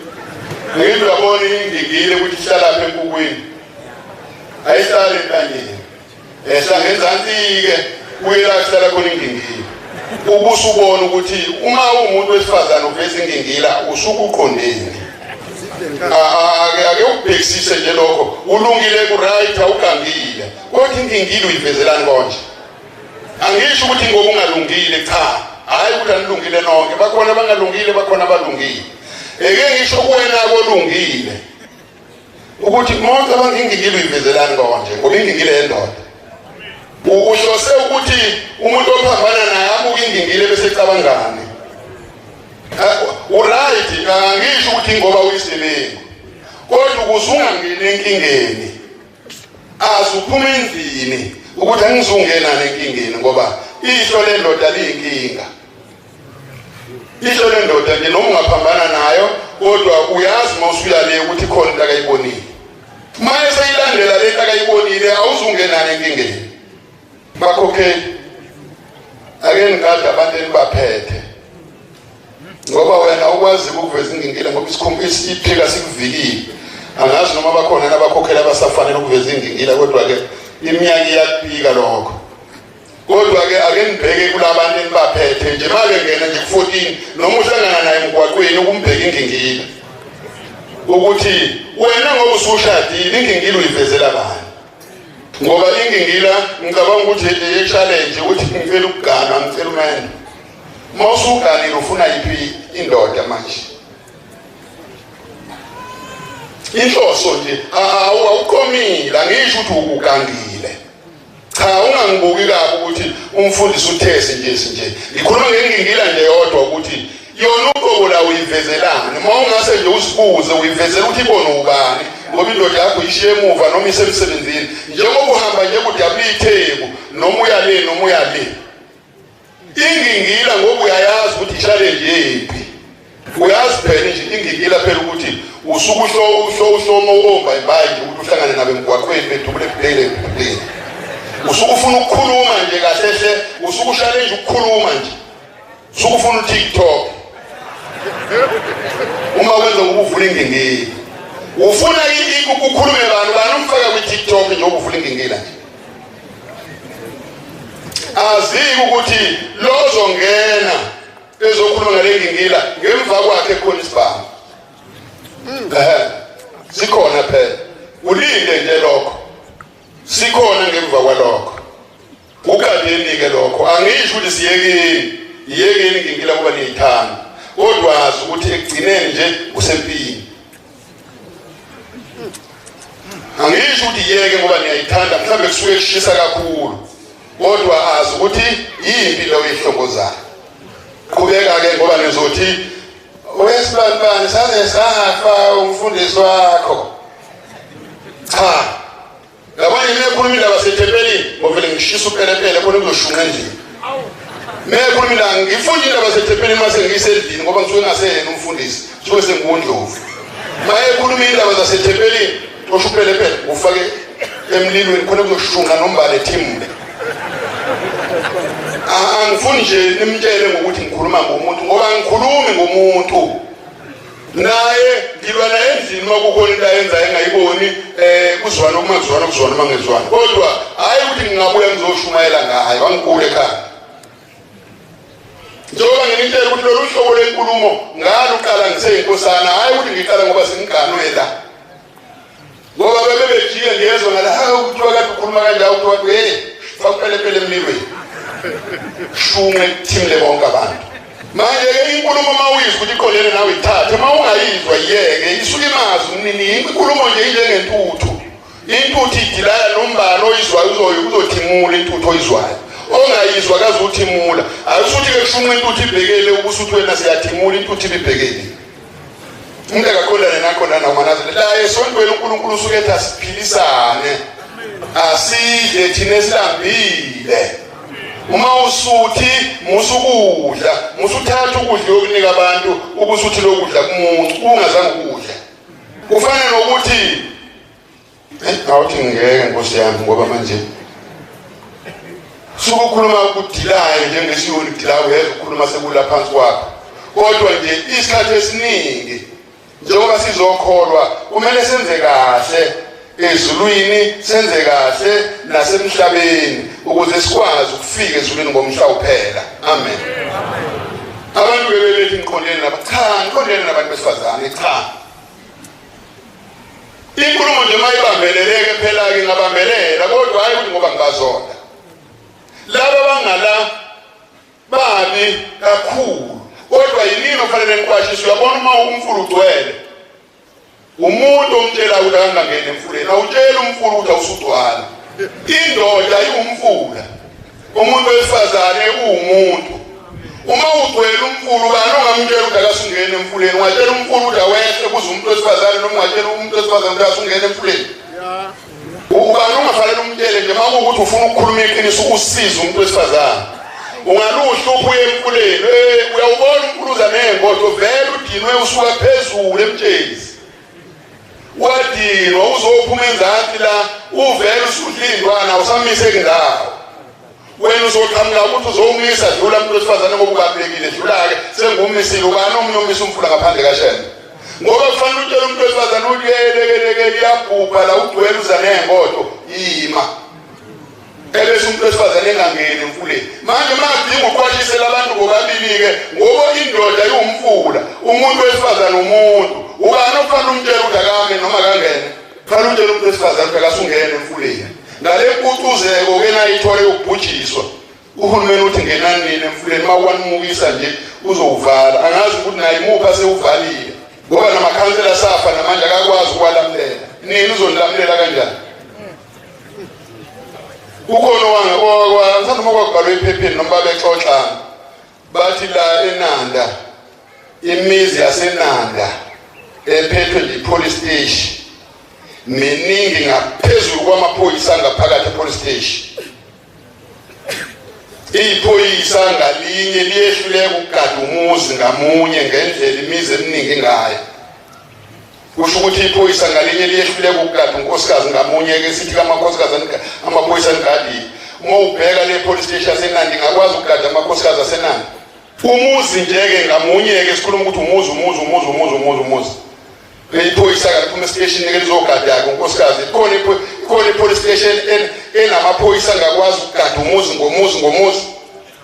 Ngithi uyabona ingingile ukuthi ihlalaphi enkukwini, ayihlali entanyeni, ehla ngenzansi-ke kuye la kuhlala khona ingingila. Ubusubona ukuthi uma uwumuntu wesifazane uveza ingingila usuke uqondeni. Ake ukubhekisise nje lokho, ulungile ku-right, awugangile, kodwa ingingila uyivezelani konje? Angisho ukuthi ngoba ungalungile, cha, hhayi ukuthi anilungile nonke, bakhona abangalungile, bakhona abalungile. Eke ngisho kuwena kolungile ukuthi monke abangingingile uyivezelani konje, ngoba ingingile yendoda. Uhlose ukuthi umuntu ophambana naye abuke ingingile bese ecabangani. Uright, angisho ukuthi ngoba uyisigebengu, kodwa ukuze ungangeni enkingeni, azuphuma endlini ukuthi angizungena nenkingeni, ngoba ihlo lendoda liyinkinga. Ihlo lendoda nje noma ungaphambana nayo, kodwa uyazi uma usuya le ukuthi khona into akayibonile. Uma eseyilandela le nto akayibonile, awuzungena nenkingeni. Bakhokheli, ake nigade abantu enibaphethe, ngoba wena ukwazi ukuveza ingingila ngoba iphika sikuvikile. Angazi noma bakhona nabakhokhela abasafanele ukuveza ingingila, kodwa-ke iminyaka iyakubika lokho. Kodwa-ke ake nibheke kulabantu enibaphethe nje, make ngena nje ku-14 noma uhlangana naye emgwaqweni ukumbheka ingingila, ukuthi wena ngoba usushadile ingingila uyivezela bani? Ngoba ingingila ngicabanga ukuthi i-challenge ukuthi ngicela ukugana, ngicela umendo. Uma usuganile ufuna yiphi indoda manje? Inhloso nje awuqomile, angisho ukuthi ugangile. Cha, ungangibuki kabi ukuthi umfundisi uthese nje nje. Ngikhuluma ngengingila nje yodwa ukuthi yona uqobo la uyivezelani. Uma ungase nje uzibuze uyivezela ukuthi ibone ubani, ngoba indoda yakho ishiye emuva noma isemsebenzini. Njengoba uhamba nje kudabula itheku noma uya le noma uya le. Ingingila ngoba uyayazi ukuthi i-challenge yephi. Uyazi phela nje ingingila phela ukuthi usuke uhloma ombayimbayi nje ukuthi uhlangane nabo emgwaqweni bedubule ebhele ebhele. Usuke ufuna ukukhuluma nje kahle hle, usuke ushale nje ukukhuluma nje. Usuke ufuna uTikTok. Uma wenza ukuvula ingingila. Ufuna ukukhulume bani bani umfaka kwi-TikTok nje ukuvula ingingila nje. Aziki ukuthi lozongena ezokhuluma ngale ngingila ngemva kwakhe khona isibhamu. Sikhona phela. Ulinde nje lokho. Sikhona ngemva kwalokho. Ukaleni ke lokho. Angisho ukuthi siyekeni. Yekeni ngingila ngoba niyithanda. Kodwa azi ukuthi ekugcineni nje usempini. Angisho ukuthi yeke ngoba niyayithanda, mhlawumbe kusuke kushisa kakhulu, kodwa azi ukuthi yimpi leyo ihlongozayo. Qhubeka-ke ngoba nizothi wesibanibani saze safa umfundisi wakho. Cha, yabona yimi ekhuluma indaba sethempelini, ngovele ngishisa upelepele khona kuzoshunqa endlini. Mekhuluma indaba, ngifunda indaba sethempelini mase ngiyisendlini, ngoba ngisuke ngaseyena umfundisi, suke senguNdlovu. Mayekhuluma indaba zasethempelini, osho upelepele ufake emlilweni khona kuzoshunqa nombala ethimule. Angifuni nje nimtshele ngokuthi ngikhuluma ngomuntu, ngoba angikhulumi ngomuntu. Naye ngilwa naye endlini uma kukhona into ayenzayo engayiboni, kuzwana uma kuzwana, kuzwana uma ngezwana, kodwa hhayi ukuthi ngingabuya ngizoshumayela ngayo, angigule ekhaya. Njengoba nginitshela ukuthi lolu hlobo lwenkulumo ngaluqala ngiseyinkosana, hhayi ukuthi ngiqala ngoba sengiganwe la, ngoba bebebejike ngiyezwa ngala, hawu kuthiwa kade ukhuluma kanjalo, kuthiwa hey faka upelepele emlilweni, shunqe kuthimle bonke abantu. Manje-ke inkulumo uma uyizwa ukuthi iqondene nawe ithathe, uma ungayizwa yiyeke, isuke imazi umnini. Inkulumo nje injengentuthu, intuthu idilaya nombala oyizwayo, uzothimula intuthu oyizwayo, ongayizwa kaze uthimula. Ayusuthi-ke kushunqa intuthu ibhekele ubusuthi wena siyathimula, intuthu ibibhekele. Umuntu akaqondane naqondana nomanazi la esontweni. uNkulunkulu usuke ethi asiphilisane, asidle thina esilambile. Uma usuthi musukudla, musuthatha ukudla yokunika abantu, ubusuthi lokudla kumuntu ungazange ukudla. Kufana nokuthi awuthi ngeke nkosi yami, ngoba manje sukukhuluma ukudilayo njengesiyoni kudilayo, uyeza ukukhuluma sekula phansi kwakho. Kodwa nje isikhathi esiningi njengoba sizokholwa kumele senze kahle ezulwini, senze kahle nasemhlabeni, ukuze sikwazi ukufika ezulwini ngomhla uphela. Amen. Abantu bebebethi ngiqondene nabo, cha, ngiqondene nabantu besifazane, cha. Inkulumo nje mayibambeleleke phela-ke ngabambelela, kodwa hhayi ukuthi ngoba ngibazonda. Laba bangala babi kakhulu, kodwa yinini ofanele niqwashise. Uyabona uma umfula ugcwele, umuntu omtshela ukuthi akangangeni emfuleni, awutsheli umfula ukuthi awusugcwala. Indoda iwumfula, umuntu wesifazane uwumuntu. Uma ugcwele umfula, ubani ongamtshela ukuthi akasungene emfuleni? Ungatshela umfula ukuthi awehle kuze umuntu wesifazane, noma ungatshela umuntu wesifazane ukuthi akasungene emfuleni? Ubani ungafanele umtshele nje uma kuwukuthi ufuna ukukhuluma iqiniso usize umuntu wesifazane? Ungaluhlupha uye emfuleni, uyawubona umfuluza ney'ngodo, vele udinwe usuka phezulu emtshezi, wadinwa uzophuma enzansi la, uvele usudla iy'ntwana, awusamiseki ndawo. Wena uzoqhamuka ukuthi uzowumisa, dlula umuntu wesifazane ngoba ubalulekile, dlula-ke, sengumisile. Ubani omunye omisa umfula ngaphandle kaShembe? Ngoba kufanele utshele umuntu wesifazane ukuthi yelekeleke liyabhubha la, ugcwele uza ney'ngodo, yima. Ebese umuntu wesifazane engangeni emfuleni. Manje makudinga uqwashisela abantu bobabili-ke, ngoba indoda iwumfula, umuntu wesifazane umuntu. Ubani okufanele umtshele ukuthi akame noma akangene? Kufanele umtshele umuntu wesifazane ukuthi akasungene emfuleni. Ngale mpucuzeko-ke nayithole yokubhujiswa, uhulumeni uthi ngenani nini emfuleni, uma wanimukisa nje uzowuvala. Angazi ukuthi naye imuphi asewuvalile, ngoba namakhansela safa namanje akakwazi ukuwalamulela. Nini uzonilamulela kanjani? Kukhona owangisanda uma kwakubhalwe ephepheni noma babexoxa, bathi la eNanda, imizi yaseNanda ephethwe nje i-police station miningi ngaphezulu kwamaphoyisa ngaphakathi e-police station. Iphoyisa ngalinye liyehluleka ukugada umuzi ngamunye ngendlela imizi eminingi ngayo. Kusho ukuthi iphoyisa ngalinye liyehluleka ukugada unkosikazi ngamunye-ke, sithi kamakhosikazi amaphoyisa anigadile. Uma ubheka le police station yaseNandi ingakwazi ukugada amakhosikazi aseNandi. Umuzi nje-ke ngamunye-ke, sikhuluma ukuthi umuzi, umuzi, umuzi, umuzi, umuzi, umuzi. Iphoyisa kaliphuma esiteshini-ke lizogada-ke unkosikazi. Ikhona i-police station enamaphoyisa angakwazi ukugada umuzi ngomuzi ngomuzi?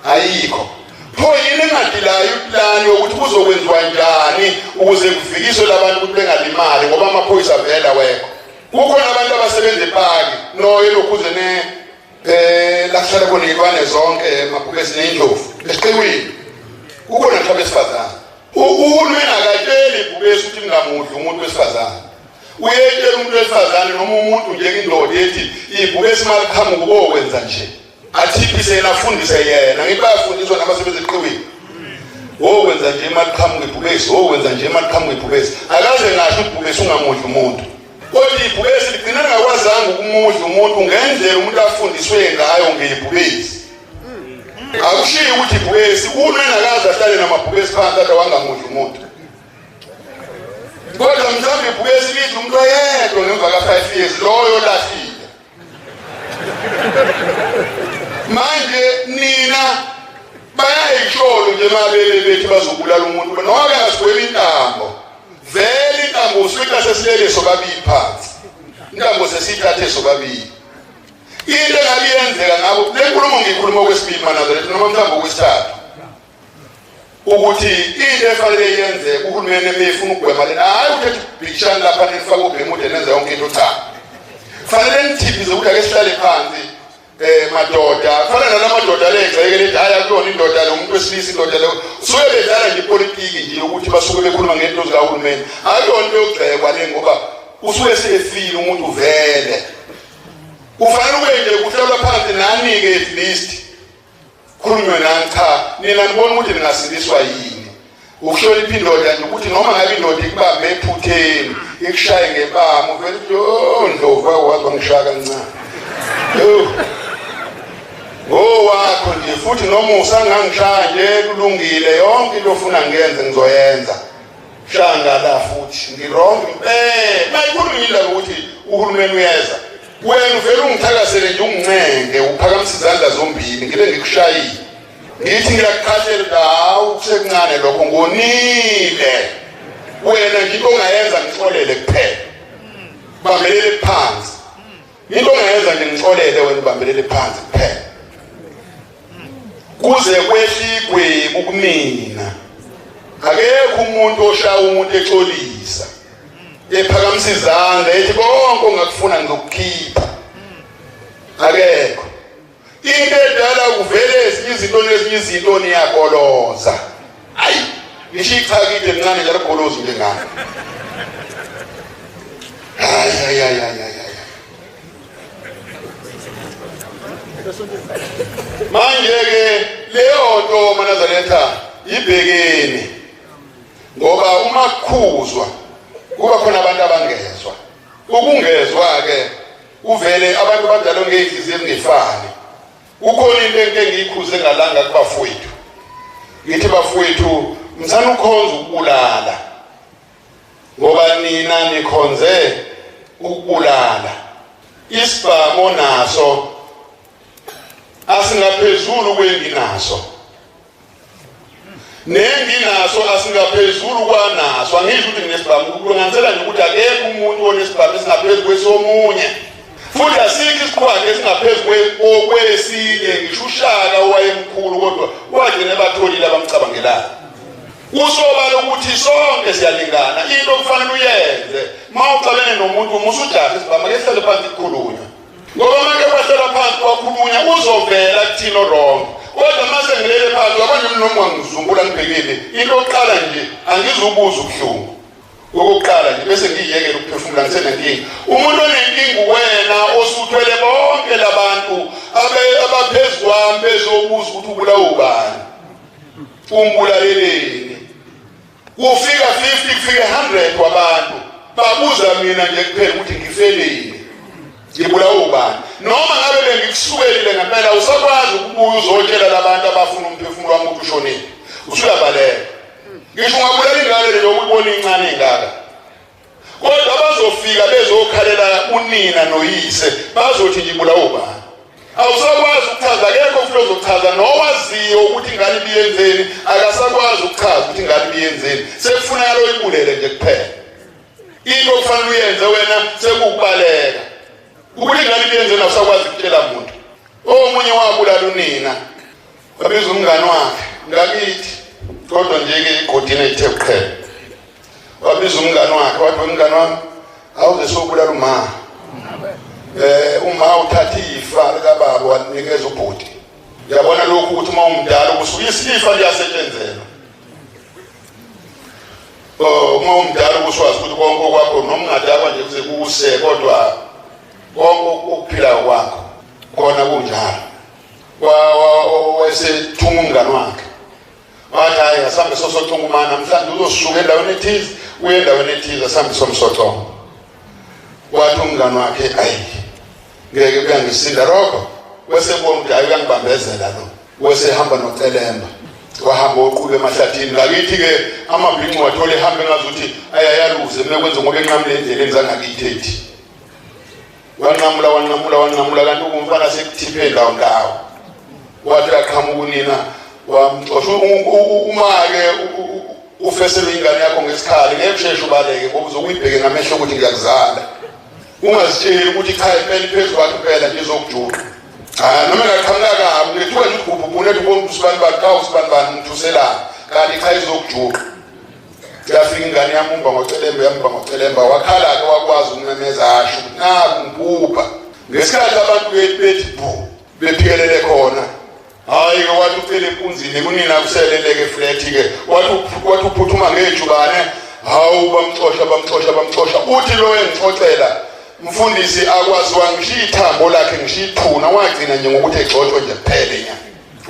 Ayikho. Pho yini engadilayo iplani yokuthi kuzokwenziwa njani ukuze kuvikiswe labantu ukuthi bengalimali, ngoba amaphoyisa vele awekho? Kukhona abantu abasebenza epaki no elokhuze ne la kuhlala khona iy'lwane zonke, amabhubesi ney'ndlovu esiqiwini, kukhona ngisho abesifazane. Uhulumeni akatsheli ibhubesi ukuthi ningamudli umuntu wesifazane. Uyetshela umuntu wesifazane noma umuntu nje indoda ethi ibhubesi maliqhamuka ubokwenza nje, athiphise yena, afundise yena. Ngithi bayafundiswa nabasebenza eqhiwini, wokwenza nje maliqhamuka ibhubesi, wokwenza nje maliqhamuka ibhubesi. Akaze ngasho ibhubesi ungamudli umuntu, kodwa ibhubesi ligcina lingakwazanga ukumudla umuntu ngendlela umuntu afundiswe ngayo ngebhubesi. Akushiyi ukuthi ibhubesi unenakaze ahlale namabhubesi phansi ade wangamudli umuntu, kodwa mhlawumbe ibhubesi lidla umuntu oyedwa ngemva ka-5 years, loyo lahlile. Manje nina bayayisholo nje mabele bethi bazobulala umuntu, noma bengasigweba intambo, vele intambo usuke sesilele sobabili phansi, intambo sesiyithathe sobabili. Into engabe yenzeka ngabo le nkulumo ngiyikhuluma okwesibili maNazaretha, noma mhlawumbe okwesithathu, ukuthi into efanele yenzeke uhulumeni emefuna ukugwema lena, hhayi ukuthi bhikishani lapha nifake ubhemude nenze yonke into, cha, fanele nithiphize ukuthi ake sihlale phansi madoda. Kufana nalamadoda le egxeke lethi hhayi akuyona indoda le, umuntu wesilisa indoda le. Suke bedlala nje ipolitiki nje yokuthi basuke bekhuluma ngento zikahulumeni, akuyona into yokugxekwa le, ngoba usuke sefile umuntu vele. Kufanele ube nje kuhlalwa phansi nani-ke, at least khulunywe nani. Cha, nina nibona ukuthi ningasindiswa yini ukuhlonipha indoda nje, ukuthi noma ngabe indoda ikubambe ephutheni ikushaye ngempama, uvele uthi oh Ndlovu, wazi wangishaya kancane, yo ngowakho nje, futhi noma usangangishaya nje kulungile, yonke into ofuna ngiyenze ngizoyenza, shanga la futhi ngi-wrong impela. Mayikhulunywa indaba ukuthi uhulumeni uyeza, wena uvele ungithakasele nje, ungincenge, uphakamisa izandla zombili, ngibe ngikushayile, ngithi ngiyakuqhashela, hawu kusekuncane lokho, ngonile wena nje, into ongayenza ngixolele kuphela, bambelele phansi. Into ongayenza nje ngixolele wena, ubambelele phansi kuphela kuze kwehle igwebu kumina. Akekho umuntu oshaya umuntu exolisa, ephakamisa izandla ethi konke ongakufuna ngizokukhipha, akekho. Into edala kuvele ezinye izinto nezinye izinto, niyagoloza. Ayi, ngisho ichakide elincane nje aligolozi njengami. Hayi hayi hayi hayi hayi. Manje-ke leyo nto maNazaretha ibhekeni, ngoba uma kukhuzwa kuba khona abantu abangezwa. Ukungezwa-ke uvele abantu badalwe ngey'nhliziyo ezingefani. Kukhona into enke ngiyikhuze ngalanga kubafowethu, ngithi bafowethu, msana ukhonza ukubulala, ngoba nina nikhonze ukubulala. Isibhamu naso asingaphezulu kwenginaso, nenginaso asingaphezulu kwanaso. Angisho ukuthi nginesibhamu, kulinganisela nje ukuthi akekho umuntu onesibhamu esingaphezu kwesomunye, futhi asikho isiqhwaga esingaphezu kwesinye. Ngisho uShaka owayemkhulu, kodwa wagcina ebatholile abamcabangelayo. Kusobala ukuthi sonke siyalingana. Into okufanele uyenze uma uxabene nomuntu, uma usujaha isibhamu, ake sihlale phansi kukhulunywa, ngoba make kwahlala phansi kwakhulunywa uzovela kuthina o-wrong. Kodwa uma sengilele phansi, wabona noma wangizungula ngibhekile, into yokuqala nje angizubuza ubuhlungu okokuqala nje, bese ngiyiyekela ukuphefumula, ngisenenkinga. Umuntu onenkinga wena osuthwele bonke labantu abaphezu kwami bezobuza ukuthi ubulawa ubani, umbulaleleni. Kufika 50, kufika 100 wabantu babuza mina nje kuphela ukuthi ngifeleni, ngibulawa ubani. Noma ngabe bengikusukelile ngempela, usakwazi ukubuya uzotshela labantu abafuna umphefumulo wami ukuthi ushonile, usuyabaleka. Ngisho ungabulala ingane leyo ukubona incane ingaka, kodwa bazofika bezokhalela unina noyise, bazothi ngibulawa ubani. Awusakwazi ukuchaza, akekho futhi ozochaza nowaziyo ukuthi ingane ibiyenzeni, akasakwazi ukuchaza ukuthi ingane ibiyenzeni, sekufunakala oyibulele nje kuphela. Into okufanele uyenze wena sekuwukubaleka, ukuthi ingane ibiyenzeni awusakwazi ukutshela muntu. Omunye wabulala unina, wabiza umngane wakhe ngakithi, kodwa nje-ke igodini ethe kuqhela, wabiza umngane wakhe wathi, umngane wami, awuze siyobulala uma uma uthatha ifa likababa walinikeza ubhuti. Uyabona lokhu ukuthi uma umdala ukusuka isifa liyasetshenzelwa. Oh, uma umdala ukuswazi ukuthi konke okwakho noma ungadakwa nje kuze kuse kodwa konke okuphilayo kwakho khona kunjalo. Wayesethunga umngane wakhe wathi hhayi asambe sosoconga uma namhlanje uzosuka endaweni ethize uye endaweni ethize asambe somsoconga. Wathi umngane wakhe ayi ngeke kuyangisinda lokho, wesebona ukuthi hhayi uyangibambezela lo, wesehamba nocelemba wahamba oqulu emahlathini ngakithi-ke amabhinci wathole ehambe engazuthi ayayaluze mekwenze ngoba enqamule endleleni zangakithi ethi wanqamula wanqamula wanqamula kanti umfana sekuthiphe ndawo ndawo wathi aqhamuka unina wamxosha uma-ke ufesele ingane yakho ngesikhali ngeke usheshe ubaleke ngoba uzokuyibheke ngamehlo ukuthi ngiyakuzala ungazitsheli ukuthi cha impela iphezu kwakhe impela nje izokujuqa cha noma engaqhamuka kabi ngethuka nje ugubhubhune ethi ubona ukuthi usibani bani cha usibani bani ngithuselana kanti cha izokujuqa yafika ingane yamumba ngocelemba yamumba ngocelemba wakhala-ke wakwazi ukumemeza asho ukuthi naku ngibhubha ngesikhathi abantu bethi bhu bephikelele khona hhayi-ke wathi ucele empunzini kunina kuseleleke flat-ke wathi wathi uphuthuma ngejubane hawu bamxosha bamxosha bamxosha uthi lo engixoxela mfundisi akwaziwa ngishiya ithambo lakhe ngishiya ithuna wagcina nje ngokuthi egxotshwe nje kuphele nya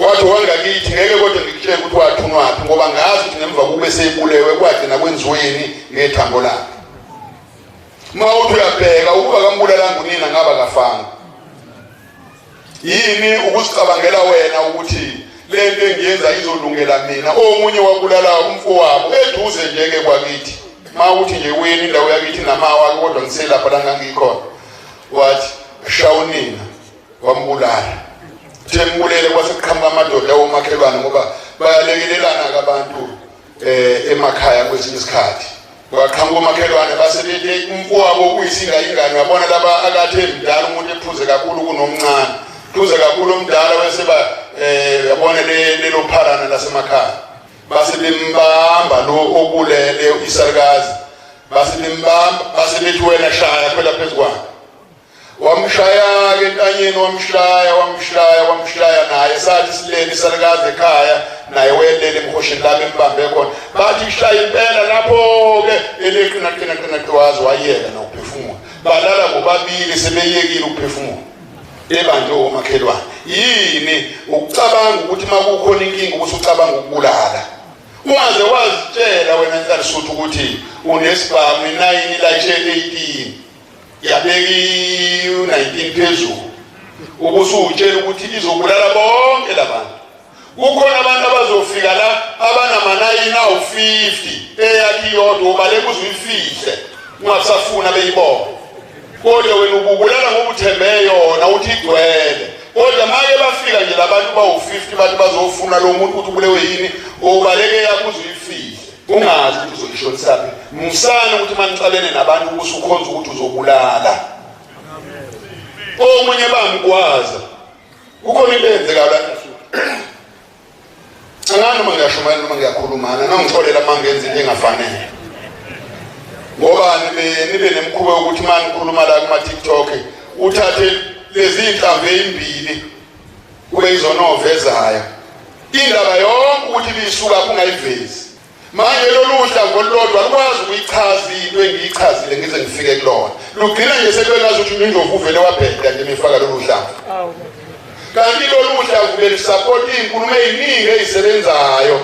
wathi wangakithi ngeke kodwa ngikutshele ukuthi wathunwaphi ngoba ngazi ukuthi ngemva kube seyibulewe kwagcina kwenziweni ngethambo lakhe uma uthi uyabheka ukuba kambulalanga unina ngaba kafanga yini ukuzicabangela wena ukuthi le nto engiyenza izolungela mina omunye wabulala umfowabo eduze nje-ke kwakithi ma uthi nje wena indawo yakithi namawa kodwa ngiselapha la ngangikhona wathi shawunina wambulala thembulele kwase kuqhamuka amadoda awomakhelwane ngoba bayalekelelana-ke abantu emakhaya kwesinye isikhathi waqhamuka umakhelwane base bethi umfowabo kuyisinga ingane uyabona laba akathe mdala umuntu ephuze kakhulu kunomncane phuze kakhulu omdala weseba uyabona lelo pharana lasemakhaya base bembamba lo obulele isalukazi base bembamba base bethi wena shaya phela phezu kwakhe wamshaya-ke entanyeni wamshaya wamshaya wamshaya naye sathi silele isalukazi ekhaya naye wayelele emhosheni lami embambe khona bathi shaya impela lapho-ke eleqina qina qina qiwazi wayeka nokuphefumula balala bobabili sebeyekile ukuphefumula ebanjwe omakhelwane yini ukucabanga ukuthi uma kukhona inkinga ukuthi ucabanga ukubulala ungaze wazitshela wena nhlalisuthi ukuthi unesibhamu inayini layishe 18 yabeka i-19 phezulu ubusuwutshela ukuthi izobulala bonke labantu kukhona abantu abazofika la abanamanayini awu-50 eyakhe iyodwa ubaleka uze uyifihle ungasafuna beyibona kodwa wena ububulala ngoba uthembe yona uthi igcwele kodwa make bafika nje labantu bawu-50 bathi bazofuna lo muntu ukuthi ubulewe yini ubaleke yakho uze uyifihle ungazi ukuthi uzoyishonisaphi musani ukuthi uma nixabene nabantu usukhonza ukuthi uzobulala omunye bamgwaza kukhona into eyenzekayo la angani noma ngiyashumayela noma ngiyakhulumana nongixolela uma ngenza into engafanele ngoba nibe nemkhuba yokuthi uma nikhuluma la kuma-tiktok uthathe lezi iy'nhlamvu ey'mbili kube izona ovezayo indaba yonke ukuthi ibisuka kungayivezi manje lolu hlamvu olulodwa lukwazi ukuyichaza into engiyichazile ngize ngifike kulona lugcina nje sekwengazi ukuthi indlovu uvele wabheda nje mifaka lolu hlamvu kanti lolu hlamvu belusapota iy'nkulumo ey'ningi ey'sebenzayo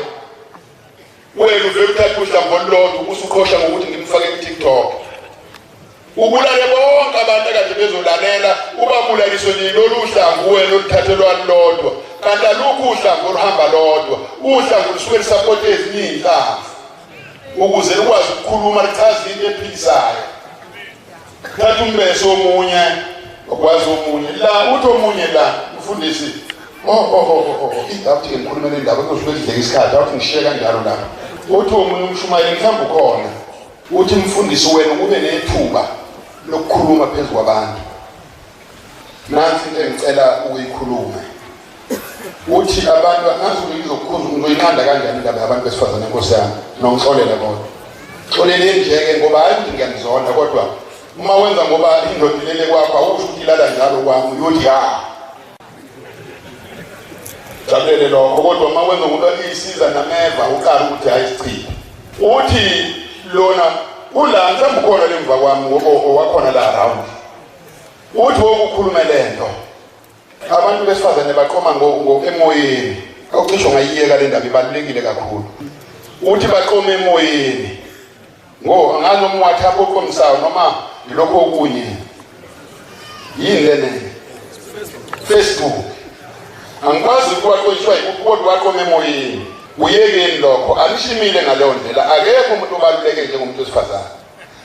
wena uvele uthathe uhlamvu olulodwa ubusuqhosha ngokuthi ngimfake ku-tiktok ubulale bonke abantu akade bezolalela ubabulaliswe nje lolu hlamvu wena oluthathelwa lodwa kanti alukho uhlamvu oluhamba lodwa uhlamvu lusuke lusapote ezinye iy'nhlamvu ukuze lukwazi ukukhuluma lichaze into ephilisayo thatha umbese omunye okwazi omunye la uthi omunye la mfundisi oh oh oh oh awuthi ngikhulume le ndaba kuzosuke kudleka isikhathi awuthi ngishiye kanjalo lapha uthi omunye umshumayeli mhlawumbe ukhona uthi mfundisi wena ube nethuba lokukhuluma phezu kwabantu nansi into engicela ukuyikhuluma uthi abantu angazi ukuthi ngizokukhuza ngizoyinqanda kanjani indaba yabantu besifazane nkosi yami nongixolela kodwa xoleleni nje-ke ngoba hayi ukuthi ngiyangizonda kodwa uma wenza ngoba indoda ilele kwakho awusho ukuthi ilala njalo kwami uyothi ha jabulele lokho kodwa uma wenza ngoba isiza nameva uqala ukuthi hayi sichithe uthi Lona ula mhlawumbe ukhona lemva kwami owakhona la round. Uthi wokukhuluma lento. Abantu besifazane baqoma emoyeni. Awucisho ngayiyeka le ndaba, ibalulekile kakhulu. Uthi baqoma emoyeni. Ngo angazi noma WhatsApp oqomisayo noma yilokho okunye. Yini lena? Facebook. Angikwazi ukuwaqondiswa yikuphi kodwa waqoma emoyeni. Uyekeni lokho, alishimile ngaleyo ndlela. Akekho umuntu obaluleke njengomuntu wesifazane.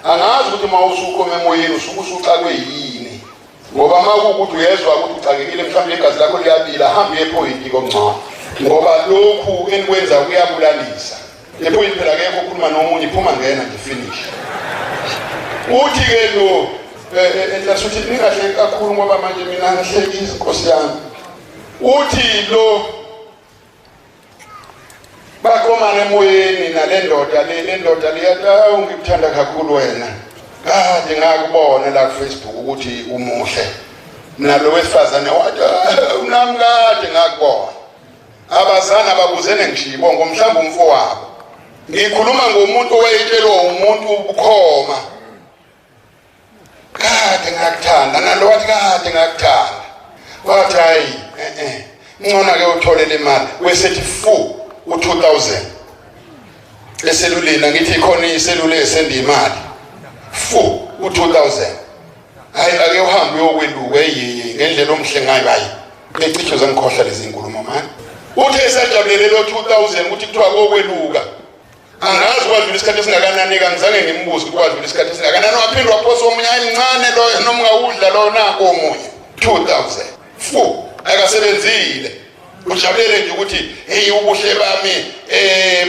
Angazi ukuthi uma usuqoma emoyeni usuke usuxakwe yini. Ngoba uma kuwukuthi uyezwa ukuthi uxakekile, mhlawumbe igazi lakho liyabila, hamba uye ephoyinti kongcono. Ngoba lokhu enikwenza kuyabulalisa. Ephoyinti phela akekho okhuluma nomunye, iphuma ngena nje finish. Uthi-ke lo enhlasuthi ningahleki kakhulu ngoba manje mina ngihlekisa Nkosi yami. Uthi lo baqomana emoyeni nale ndoda le ndoda le yathi, hawu ngikuthanda kakhulu wena, kade ngakubona la ku Facebook ukuthi umuhle. Nalo wesifazane wathi, unami kade ngakubona. Abazana babuzene ngisho ibongo, mhlawumbe umfowabo. Ngikhuluma ngomuntu owayetshelwa umuntu ubukhoma, kade ngakuthanda. Nalo wathi kade ngakuthanda. Wathi hayi ngcono ke uthole le mali. Wesethi fu u2000 eseluleni, angithi ikhona iselule esenda imali, fu u2000. Hayi ake uhambe uyokweluka eyiyi ngendlela omhle ngayo. Hayi ecisho zangikhohlwa lezi nkulumo mani. Uthe esajabulele lo 2000 ukuthi kuthiwa kokweluka, angazi kwadlula isikhathi esingakanani, angizange ngimbuze ukuthi kwadlula isikhathi esingakanani. Waphinde waphosa omunye, hayi mncane lo noma ungawudla lo, nanko omunye 2000 fu. Akasebenzile, ujabulele nje ukuthi hey ubuhle bami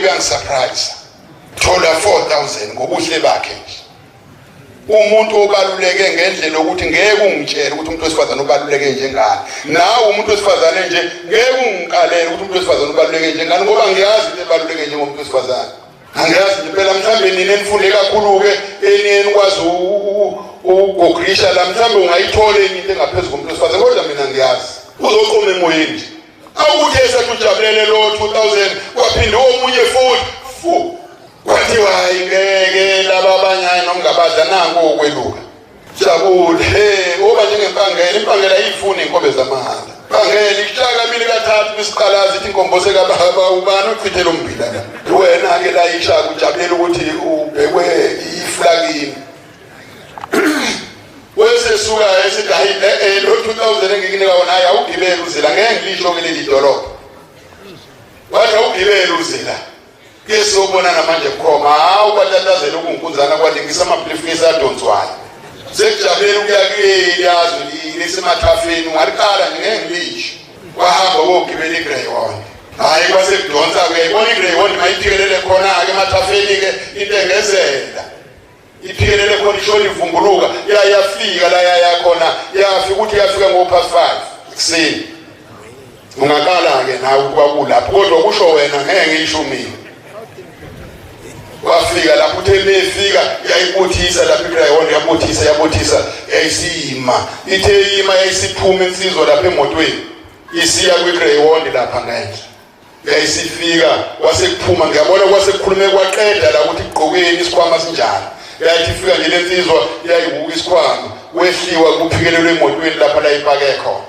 buyangisurprise. Thola 4000 ngobuhle bakhe nje. Umuntu obaluleke ngendlela ukuthi ngeke ungitshele ukuthi umuntu wesifazane ubaluleke njengani. Nawe umuntu wesifazane nje ngeke ungiqalele ukuthi umuntu wesifazane ubaluleke njengani, ngoba ngiyazi into ebaluleke njengomuntu wesifazane. Angiyazi nje phela, mhlawumbe nina enifunde kakhulu-ke eniye nikwazi ukugogrisha la, mhlawumbe ungayithola enye into engaphezu komuntu wesifazane, kodwa mina ngiyazi. Uzoqoma emoyeni nje. Awukuthi esathi ujabulele lo 2000, kwaphinde omunye futhi fu. Kwathiwa hayi ngeke laba abanye, hayi noma ngabadla, nanku okweluka. Jabule, hey, oba njengempangela, impangela ayifuni inkobe zamahhala. Pangela ishaka kabili kathathu kwisiqalazi ithi inkombose kababa ubani ochithe lo mbila la. Wena ke la ishaka ujabulela ukuthi ubhekwe iflakini. Wese suka esithi hayi lo 2000 engikunika wona, hayi awugibele uzila, ngeke ngilisho ke leli dolobha. Wathi awugibele uzila. Ke siyobonana manje bukhoma. Hawu kwatatazela ukunkunzana kwalingisa ama-briefcase adonswayo. Sekujabulela ukuya kuleliyazwe lisemathafeni, ungaliqala nje ngeke ngilisho. Wahamba wogibela iGreyhound. Hhayi kwase kudonsa-ke, uyayibona iGreyhound mayiphikelele khona-ke emathafeni-ke intengezela. Iphikelele khona ishona ivumbuluka, yafika la yaya khona, yafika ukuthi yafika ngo-5:30 ekuseni. Ungaqala-ke nawe kwakulapho, kodwa kusho wena ngeke ngisho mina. Wafika lapho, uthe mefika yayibuthisa lapho iGreyhound, yabuthisa yabuthisa, yayisima. Ithe ima yayisiphuma insizwa lapha emotweni isiya kwiGreyhound lapha ngenhla. Yayisifika kwasekuphuma, ngiyabona kwasekukhulume kwaqeda la ukuthi kugqokeni isikhwama sinjani. Yayithi ifika nje lensizwa yayibuka isikhwama, wehliwa kuphikelelwe emotweni lapha la ipake khona.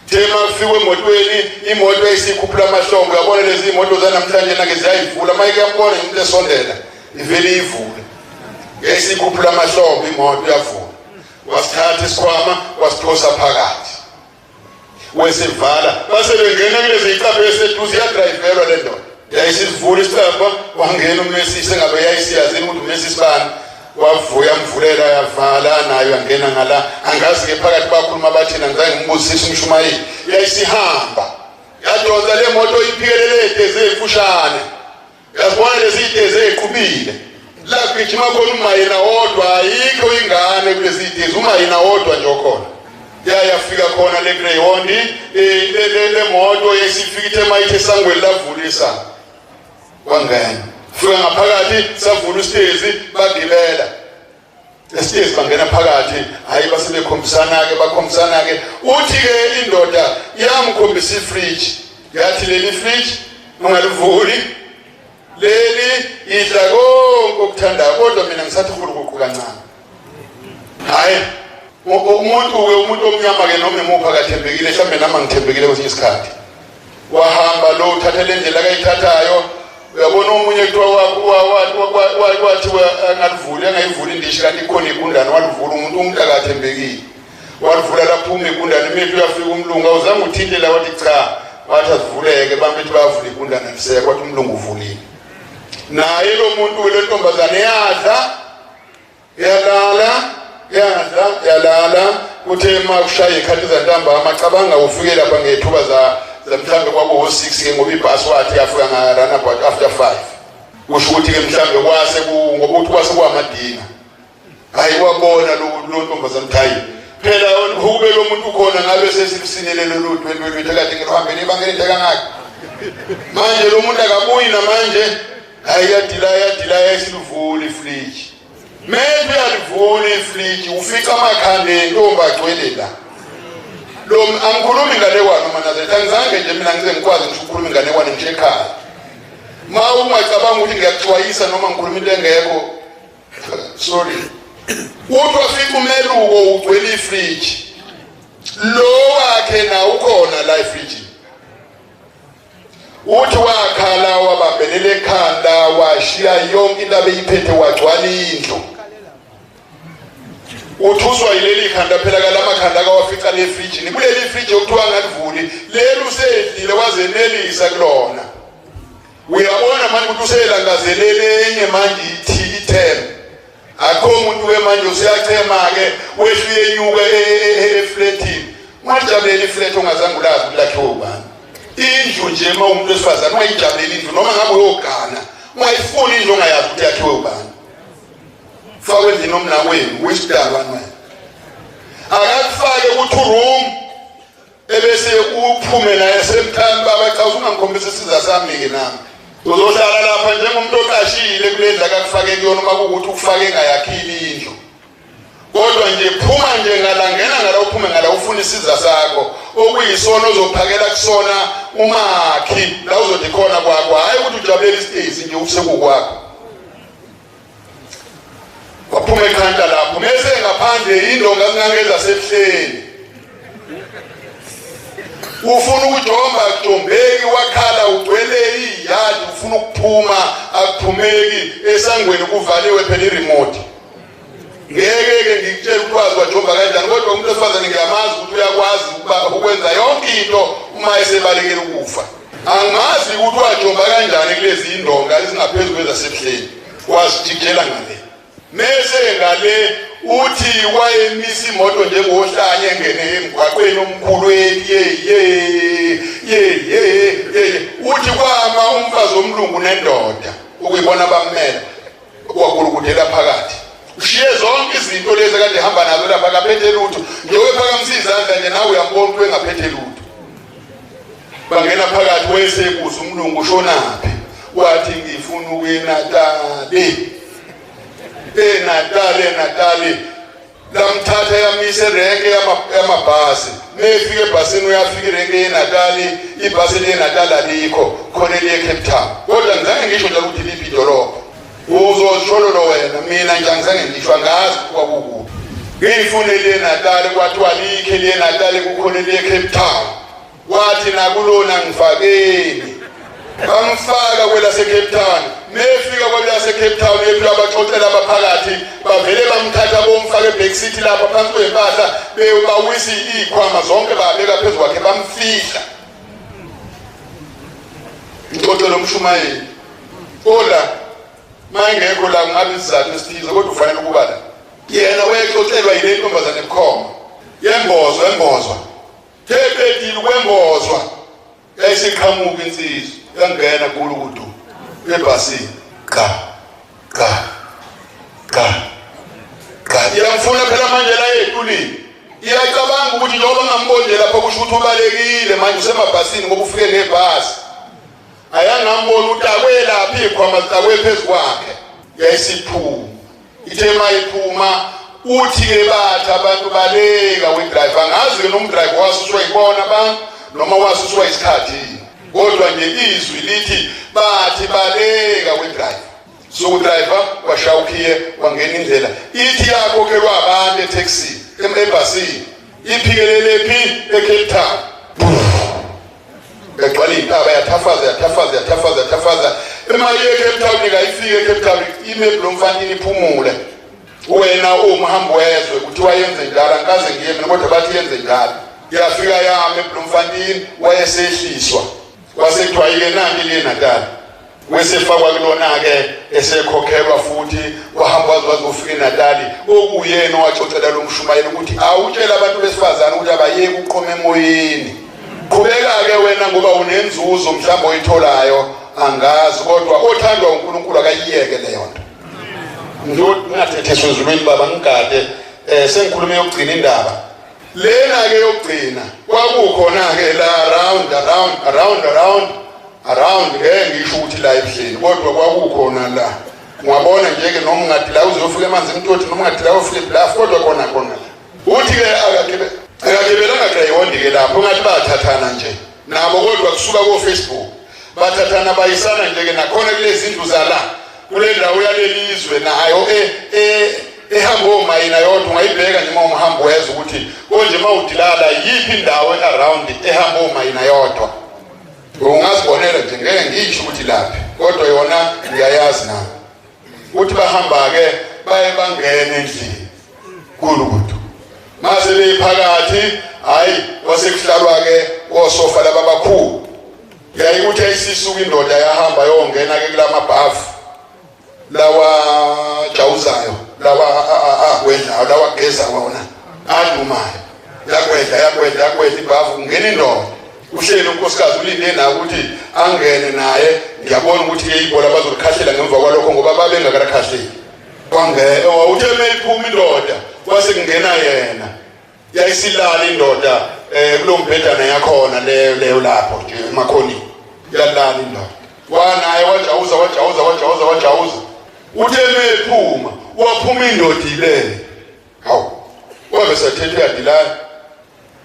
Thema kufika emotweni, imoto yayisikhuphula amahlombe. Uyabona lezi imoto zanamhlanje nake ziyayivula, uma ike yambona umuntu esondela ivele iyivule. Yayisikhuphula amahlombe imoto, yavula. Wasithatha isikhwama wasiphosa phakathi, wesivala. Base bengena kulezi icapha eseduze, iyadrayivelwa le ndoda. Yayisivula isicapha, wangena umesisi, engabe yayisiyazini ukuthi umesisi bani. Wavuya mvulela, yavala nayo, yangena ngala. Angazi-ke phakathi bakhuluma bathina, ngizange ngimbuzisise umshumayeli. Yayisihamba yadonsa le moto iphikelele etezi ey'mfushane. Yazibona lezi itezi ey'qhubile la gijima khona umayina wodwa, ayikho ingane kulezi itezi, umayina wodwa nje okhona. Yayafika khona le Greyhound, le moto yayisifika ithe mayithi esangweni lavula isango, wangena. Fika ngaphakathi savula isitezi, bagibela esitezi bangena phakathi. Hayi base bekhombisana-ke, bakhombisana-ke. Uthi-ke indoda yamkhombisa ifridge, yathi leli fridge ungalivuli. Leli idla konke okuthandayo, kodwa mina ngisathi hulukuqu kancane. Hayi, umuntu-ke, umuntu omnyama-ke noma imuphi akathembekile, mhlawumbe nami angithembekile kwesinye isikhathi. Wahamba lo, uthatha le ndlela akayithathayo. Uyabona, omunye kuthiwa kwathiwa angalivuli, angayivuli indishi, kanti ikhona igundane. Walivula umuntu, umuntu akathembekile, walivula, laphuma igundane. Imithi uyafika umlungu, awuzange uthinte la? Wathi cha, wathi azivuleke. Bambethi bayavula, igundane lisekho. Wathi umlungu uvulile naye lo muntu. Le ntombazane yadla, yalala, yadla, yalala. Kuthe uma kushaya ikhathi zantambama, cabanga ufike lapha ngethuba za mhlawumbe kwakuwo-6 ke, ngoba ibhasi wathi yafika nga-run about after 5, kusho ukuthi-ke mhlawumbe kwase ngoba uthi kwase kwamadina. Hayi, wabona lo ntombazane ukuthi hayi phela, ukube lo muntu ukhona ngabe sesilusinele lolu dwendwe lwethu kade ngiluhambele ibanga elide kangaka. Manje lo muntu akabuyi namanje. Hayi, yadila, yadila, yayisiluvula ifriji. Manje uyalivula ifriji, ufica amakhanda entombi agcwele la. Lo angikhulumi inganekwane manazaretha, angizange nje mina ngize ngikwazi ngisho ukukhuluma inganekwane ngisho ekhaya. Ma ungacabanga ukuthi ngiyakuxwayisa noma ngikhuluma into engekho, sorry. Uthi wafika umeluko ugcwele ifriji, lo wakhe na ukhona la efrijini. Uthi wakhala, wabambelela ekhanda, washiya yonke into abeyiphethe, wagcwala indlu. Uthuswa yileli khanda phela, kalamakhanda akawafica le frijini, kuleli friji okuthiwa angalivuli leli. Usedlile wazenelisa kulona. Uyabona manje ukuthi uselangazelele enye manje, ithi ithemba akho muntu ke manje, useyachema-ke, wehlile enyuka efletini. Ungajabulela iflet ongazange ulazi ukuthi lakhiwe ubani. Indlu nje, uma umuntu wesifazane, ungayijabulela indlu noma ngabe uyogana, ungayifuni indlu ongayazi ukuthi yakhiwe ubani. Fakwe endlini omnakwenu, uyisidalwa wena. Akakufake ku-two room ebese uphume naye semthani. Baba, cha, usungangikhombisa isiza sami-ke nami. Uzohlala lapha njengomuntu oqashile kule ndlu akakufake kuyona, uma kuwukuthi ukufake engayakhile indlu. Kodwa nje phuma nje ngala, ngena ngala, uphume ngala, ufuna isiza sakho okuyisona ozophakela kusona umakhi la uzothi khona kwakho. Hhayi ukuthi ujabulela isitezi nje usekukwakho. Waphuma ekhanda lapho, mese ngaphandle indonga zingangezasebuhleni, ufuna ukujomba, akujombeki. Wakhala, ugcwele iyadi, ufuna ukuphuma, akuphumeki esangweni, kuvaliwe phela iremote. Ngeke-ke ngikutshela ukuthi wazi wajomba kanjani, kodwa umuntu wesifazane ngiyamazi ukuthi uyakwazi ukwenza yonke into uma esebalekela ukufa. Angazi ukuthi wajomba kanjani kulezi indonga ezingaphezu kwezasebuhleni, wazijikela ngale. Mese ngale, uthi wayemisa imoto njengohlanya, engene emgwaqweni omkhulu, ethi ye ye ye ye ye. Uthi kwama umfazi omlungu nendoda ukuyibona, bammela, wagulukudela phakathi. Ushiye zonke izinto lezi kade ehamba nazo lapha, akaphethe lutho. Njengoba ephakamisa izandla nje, nawe uyambona ukuthi engaphethe lutho. Bangena phakathi, wayesebuza umlungu, ushonaphi? Wathi, ngifuna ukuya eNatali, eNatali, eNatali. Lamthatha, yamisa erenke yamabhasi. Mefika ebhasini, uyafika irenke yeNatali, ibhasi liyeNatali alikho khona, eliye Cape Town. Kodwa ngizange ngisho njalo ukuthi liphi idolobha, uzoshololo wena. Mina nje angizange ngisho, angazi kwakukuphi. Ngiyifune eliye Natali, kwathiwa likhe eliye Natali, kukhona eliye Cape Town. Wathi nakulona ngifakeni. Bamfaka kwelase Cape Town. Mefika kwelase Cape Town, yethu abaxoxela abaphakathi, bavele bamthatha, bomfaka eback seat lapha phansi kwempahla, bawisa izikhwama zonke, babeka phezu kwakhe, bamfihla. Ngixoxela umshumayeli ola mayengekho la, kungabe isizathu esithize, kodwa ufanele ukuba la. Yena wayexoxelwa yile ntombazane ebukhoma, yembozwa, embozwa theqedile ukwembozwa, yayisiqhamuka insizwa, yangena gulukudu ebhasini, qa qa qa qa. Iyamfuna phela manje la etulini. Iyacabanga ukuthi njengoba ngamboni lapha, kusho ukuthi ubalekile manje, usemabhasini ngoba ufike ngebhasi. Ayangambona, utakwe lapha, iy'khwama zitakwe phezu kwakhe. Yayisiphuma, ithe mayiphuma, uthi-ke bathi abantu, baleka wedriver. Angazi-ke noma udriver wasuswa yibona abantu noma wasuswa isikhathi. Kodwa nje izwi lithi bathi baleka we-driver. So udriver washaya ukhiye wangena indlela. Ithi yakhokhelwa abantu etaxi, ebhasini. Iphikelele phi? eCape Town. Yagcwala intaba, yathafaza yathafaza yathafaza yathafaza. Imali yeCape Town ingayifika eCape Town, ime eBloemfontein iphumule. Wena umhambi wezwe kuthiwa yenze njalo, angikaze ngiye mina kodwa bathi yenze njalo. Yafika yami eBloemfontein, wayesehliswa. Kwase kuthiwa yike nanti liye Natal. Wesefakwa kulona-ke esekhokhelwa futhi wahamba waze wazofika eNatali. Okuyena owaxoxela lo mshumayeli ukuthi awutshela abantu besifazane ukuthi abayeke ukuqoma emoyeni. Qhubeka-ke wena ngoba unenzuzo mhlawumbe oyitholayo, angazi, kodwa othandwa uNkulunkulu akayiyeke leyo nto. Ngingathethiswa ezulwini baba, ngigade sengikhulume yokugcina indaba. Lena-ke yokugcina kwakukhona-ke la round around around around around, ngeke ngisho ukuthi la ebuhleni, kodwa kwakukhona la. Ungabona nje-ke noma ungathi la uzofika eManzimtoti, noma ungathi la ufike eBluff, kodwa khona khona la. Uthi-ke akagibelanga Greyhound-ke lapho, ngathi bathathana nje nabo, kodwa kusuka ko-Facebook bathathana bayisana nje-ke nakhona kulezi ndlu zala kule ndawo yalelizwe nayo ehamba omayina yodwa. Ungayibheka nje uma umhambi wezwe ukuthi konje uma udilala yiphi indawo e-around ehamba omayina yodwa, ungazibonela nje, ngeke ngisho ukuthi laphi, kodwa yona ngiyayazi nami. Uthi bahamba-ke baye bangena endlini kulukudu, mase beyiphakathi, hayi kwasekuhlalwa-ke osofa laba abakhulu. Yayikuthi ayisisuka indoda yahamba yongena-ke kulamabhavu lawa jawuzayo, lawa akwedlayo, lawa ageza wona adumayo. Yakwedla yakwedla yakwedla ibhavu, kungena indoda. Uhleli unkosikazi ulinde naye ukuthi angene naye. Ngiyabona ukuthi-ke ibhola bazolikhahlela ngemva kwalokho ngoba babengakakhahleli. Wangena, uthe meyiphuma indoda kwase kungena yena. Yayisilala indoda kulo mbhedana yakhona leyo leyo lapho nje emakhoneni. Yalala indoda, wanaye wajawuza wajawuza wajawuza wajawuza. Uthe mephuma waphuma indoda ilele. Hawu, wabe sethethe uyadilala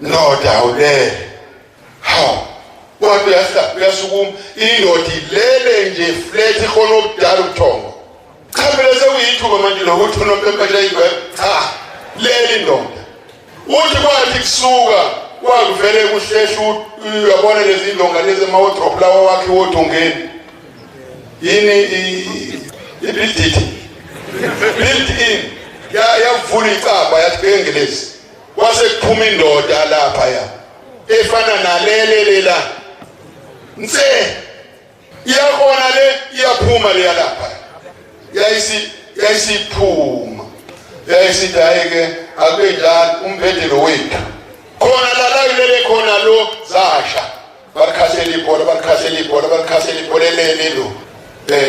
ndoda, awulele. Hawu, wathi uyahla uyasukuma, indoda ilele nje flat, ikhona obudala ubuthongo. Cha phela sekuyithuba manje lokuthi unompempesha ingwebe. Cha, lele indoda. Uthi kwathi kusuka kwakuvele kuhlehla, uyabona lezi ndonga lezi ema-wardrobe lawa wakhiwe odongeni, yini i-built built in, yavula icaba yathi bengelezi, kwase kuphuma indoda lapha ya efana nalele lela nse iyakhona le, iyaphuma leya lapha, yayisiphuma yayisithi hayi-ke akube njalo umbhedelo wethu khona la la khona lo zasha, balikhahlela ibhola, balikhahlela ibhola, balikhahlela ibhola elele lo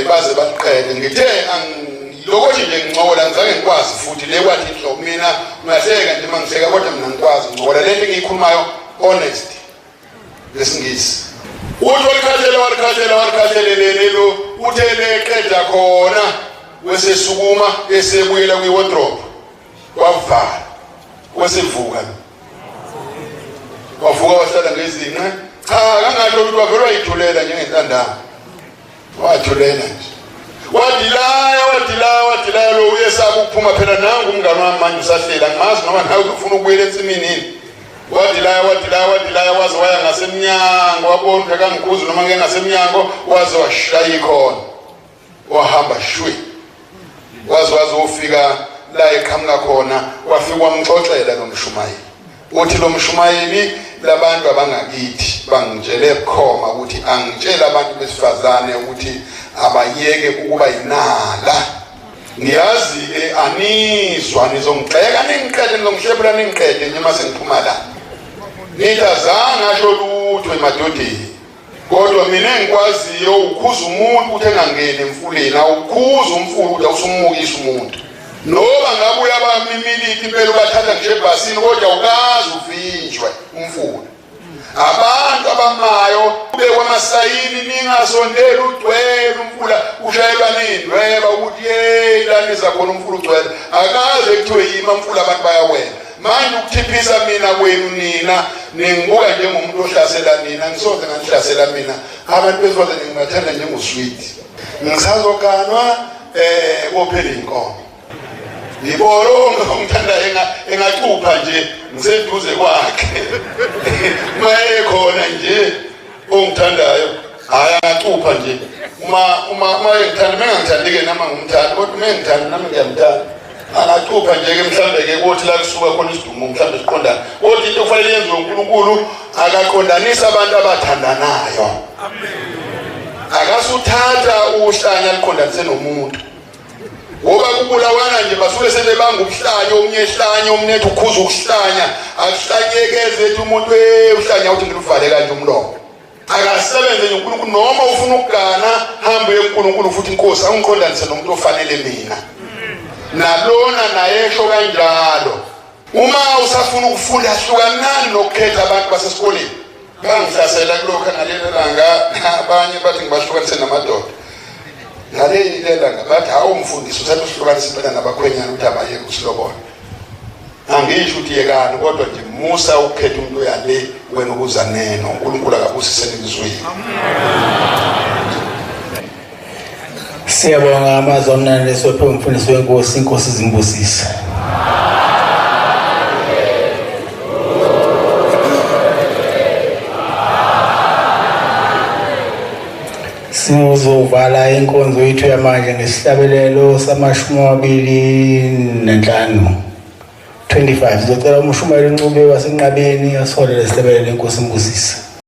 baze baliqede. Ngithe angilokothi nje ngincokola, ngizange ngikwazi futhi le kwathi nhlo mina ungahleka nje uma ngihleka, kodwa mina ngikwazi ngincokola le nto engiyikhulumayo honest lesingisi. Uthi walikhahlela walikhahlela walikhahlela lelo, uthe leqeda khona wesesukuma esebuyela kwi-wardrobe, wavala, wasevuka, wavuka wahlala ngezinqe. Cha, kangasho ukuthi wavele wayithulela njengentandane, wathulela nje, wadilaya wadilaya wadilaya. Lo uyesaba ukuphuma phela, nangu umngane wami manje usahlela, angimazi noma nawe ufuna ukubuyela ensimini yini. Wadilaya wadilaya wadilaya waze waya ngasemnyango, wabona ukuthi akangikhuzi noma ngeke ngasemnyango, waze washaya ikhona wahamba shwi, waze wazofika la eqhamuka khona. Wafika wamxoxela lo mshumayeli. Uthi lo mshumayeli, labantu abangakithi bangitshele bukhoma ukuthi angitshele abantu besifazane ukuthi abayeke ukuba yinala. Ngiyazi-ke anizwa, nizongigxeka ningiqede, nizongihlephula ningiqede nje uma sengiphuma la, nithi azange asho lutho emadodeni. Kodwa mina engikwaziyo ukhuza umuntu ukuthi engangeni emfuleni, awukhuza umfula ukuthi awusumukisa umuntu. Noma ngabe uyabamimilika impela ubathatha ngisho ebhasini, kodwa awukaze uvinjwe umfula. Abantu abamayo kubekwa amasayini, ningasondeli, ugcwele umfula, ushayelwa nindweba ukuthi yeyi la niza khona umfula ugcwele. Akaze kuthiwe yima mfula, abantu bayawela. Manje ukuthiphisa mina kwenu nina ningibuka njengomuntu ohlasela nina, ngisoze nganihlasela mina. Abantu besifazane ngibathanda njengoswidi. Ngisazoganwa kophela inkomo. Ngibolo ngimthanda engacupha nje ngiseduze kwakhe. Maye khona nje ongithandayo, hayi angacupha nje. Uma engithanda, mengangithandi-ke nami angimthandi, kodwa uma engithanda nami ngiyamthanda. Angacupha nje-ke mhlawumbe-ke kothi la kusuka khona isidumo mhlawumbe siqondane. Kodwa into okufanele yenziwe uNkulunkulu akaqondanise abantu abathandanayo. Akasuthatha uhlanya aliqondanise nomuntu. Ngoba kubulawana nje basuke sebebanga ubuhlanya, omunye ehlanya, omunye ethi ukhuza ukuhlanya, akuhlanyekeze ethi umuntu uhlanya uthi ngiluvale kanje umlomo. Akasebenze nje uNkulunkulu, noma ufuna ukugana hamba uye kuNkulunkulu futhi inkosi angiqondanise nomuntu ofanele mina. Nalona naye esho kanjalo. Uma usafuna ukufunda hlukanani nokukhetha abantu basesikoleni. Bangihlasela kulokho ngalelo langa, abanye bathi ngibahlukanise namadoda. Ngaleli langa bathi hawu mfundisi usathi usihlukanise impela nabakhwenyana ukuthi abayeke usilobola. Angisho ukuthi yekani, kodwa nje musa ukukhetha umuntu oyale wena ukuza neno. uNkulunkulu akabusise nilizwile. Siyabonga amazwi amnandi esiwaphiwe umfundisi wenkosi, inkosi zimbusise. Sizovala inkonzo yethu yamanje ngesihlabelelo sama-25 25. Sizocela umshumayeli uNcube wasenqabeni asiholele isihlabelelo, inkosi imbusise.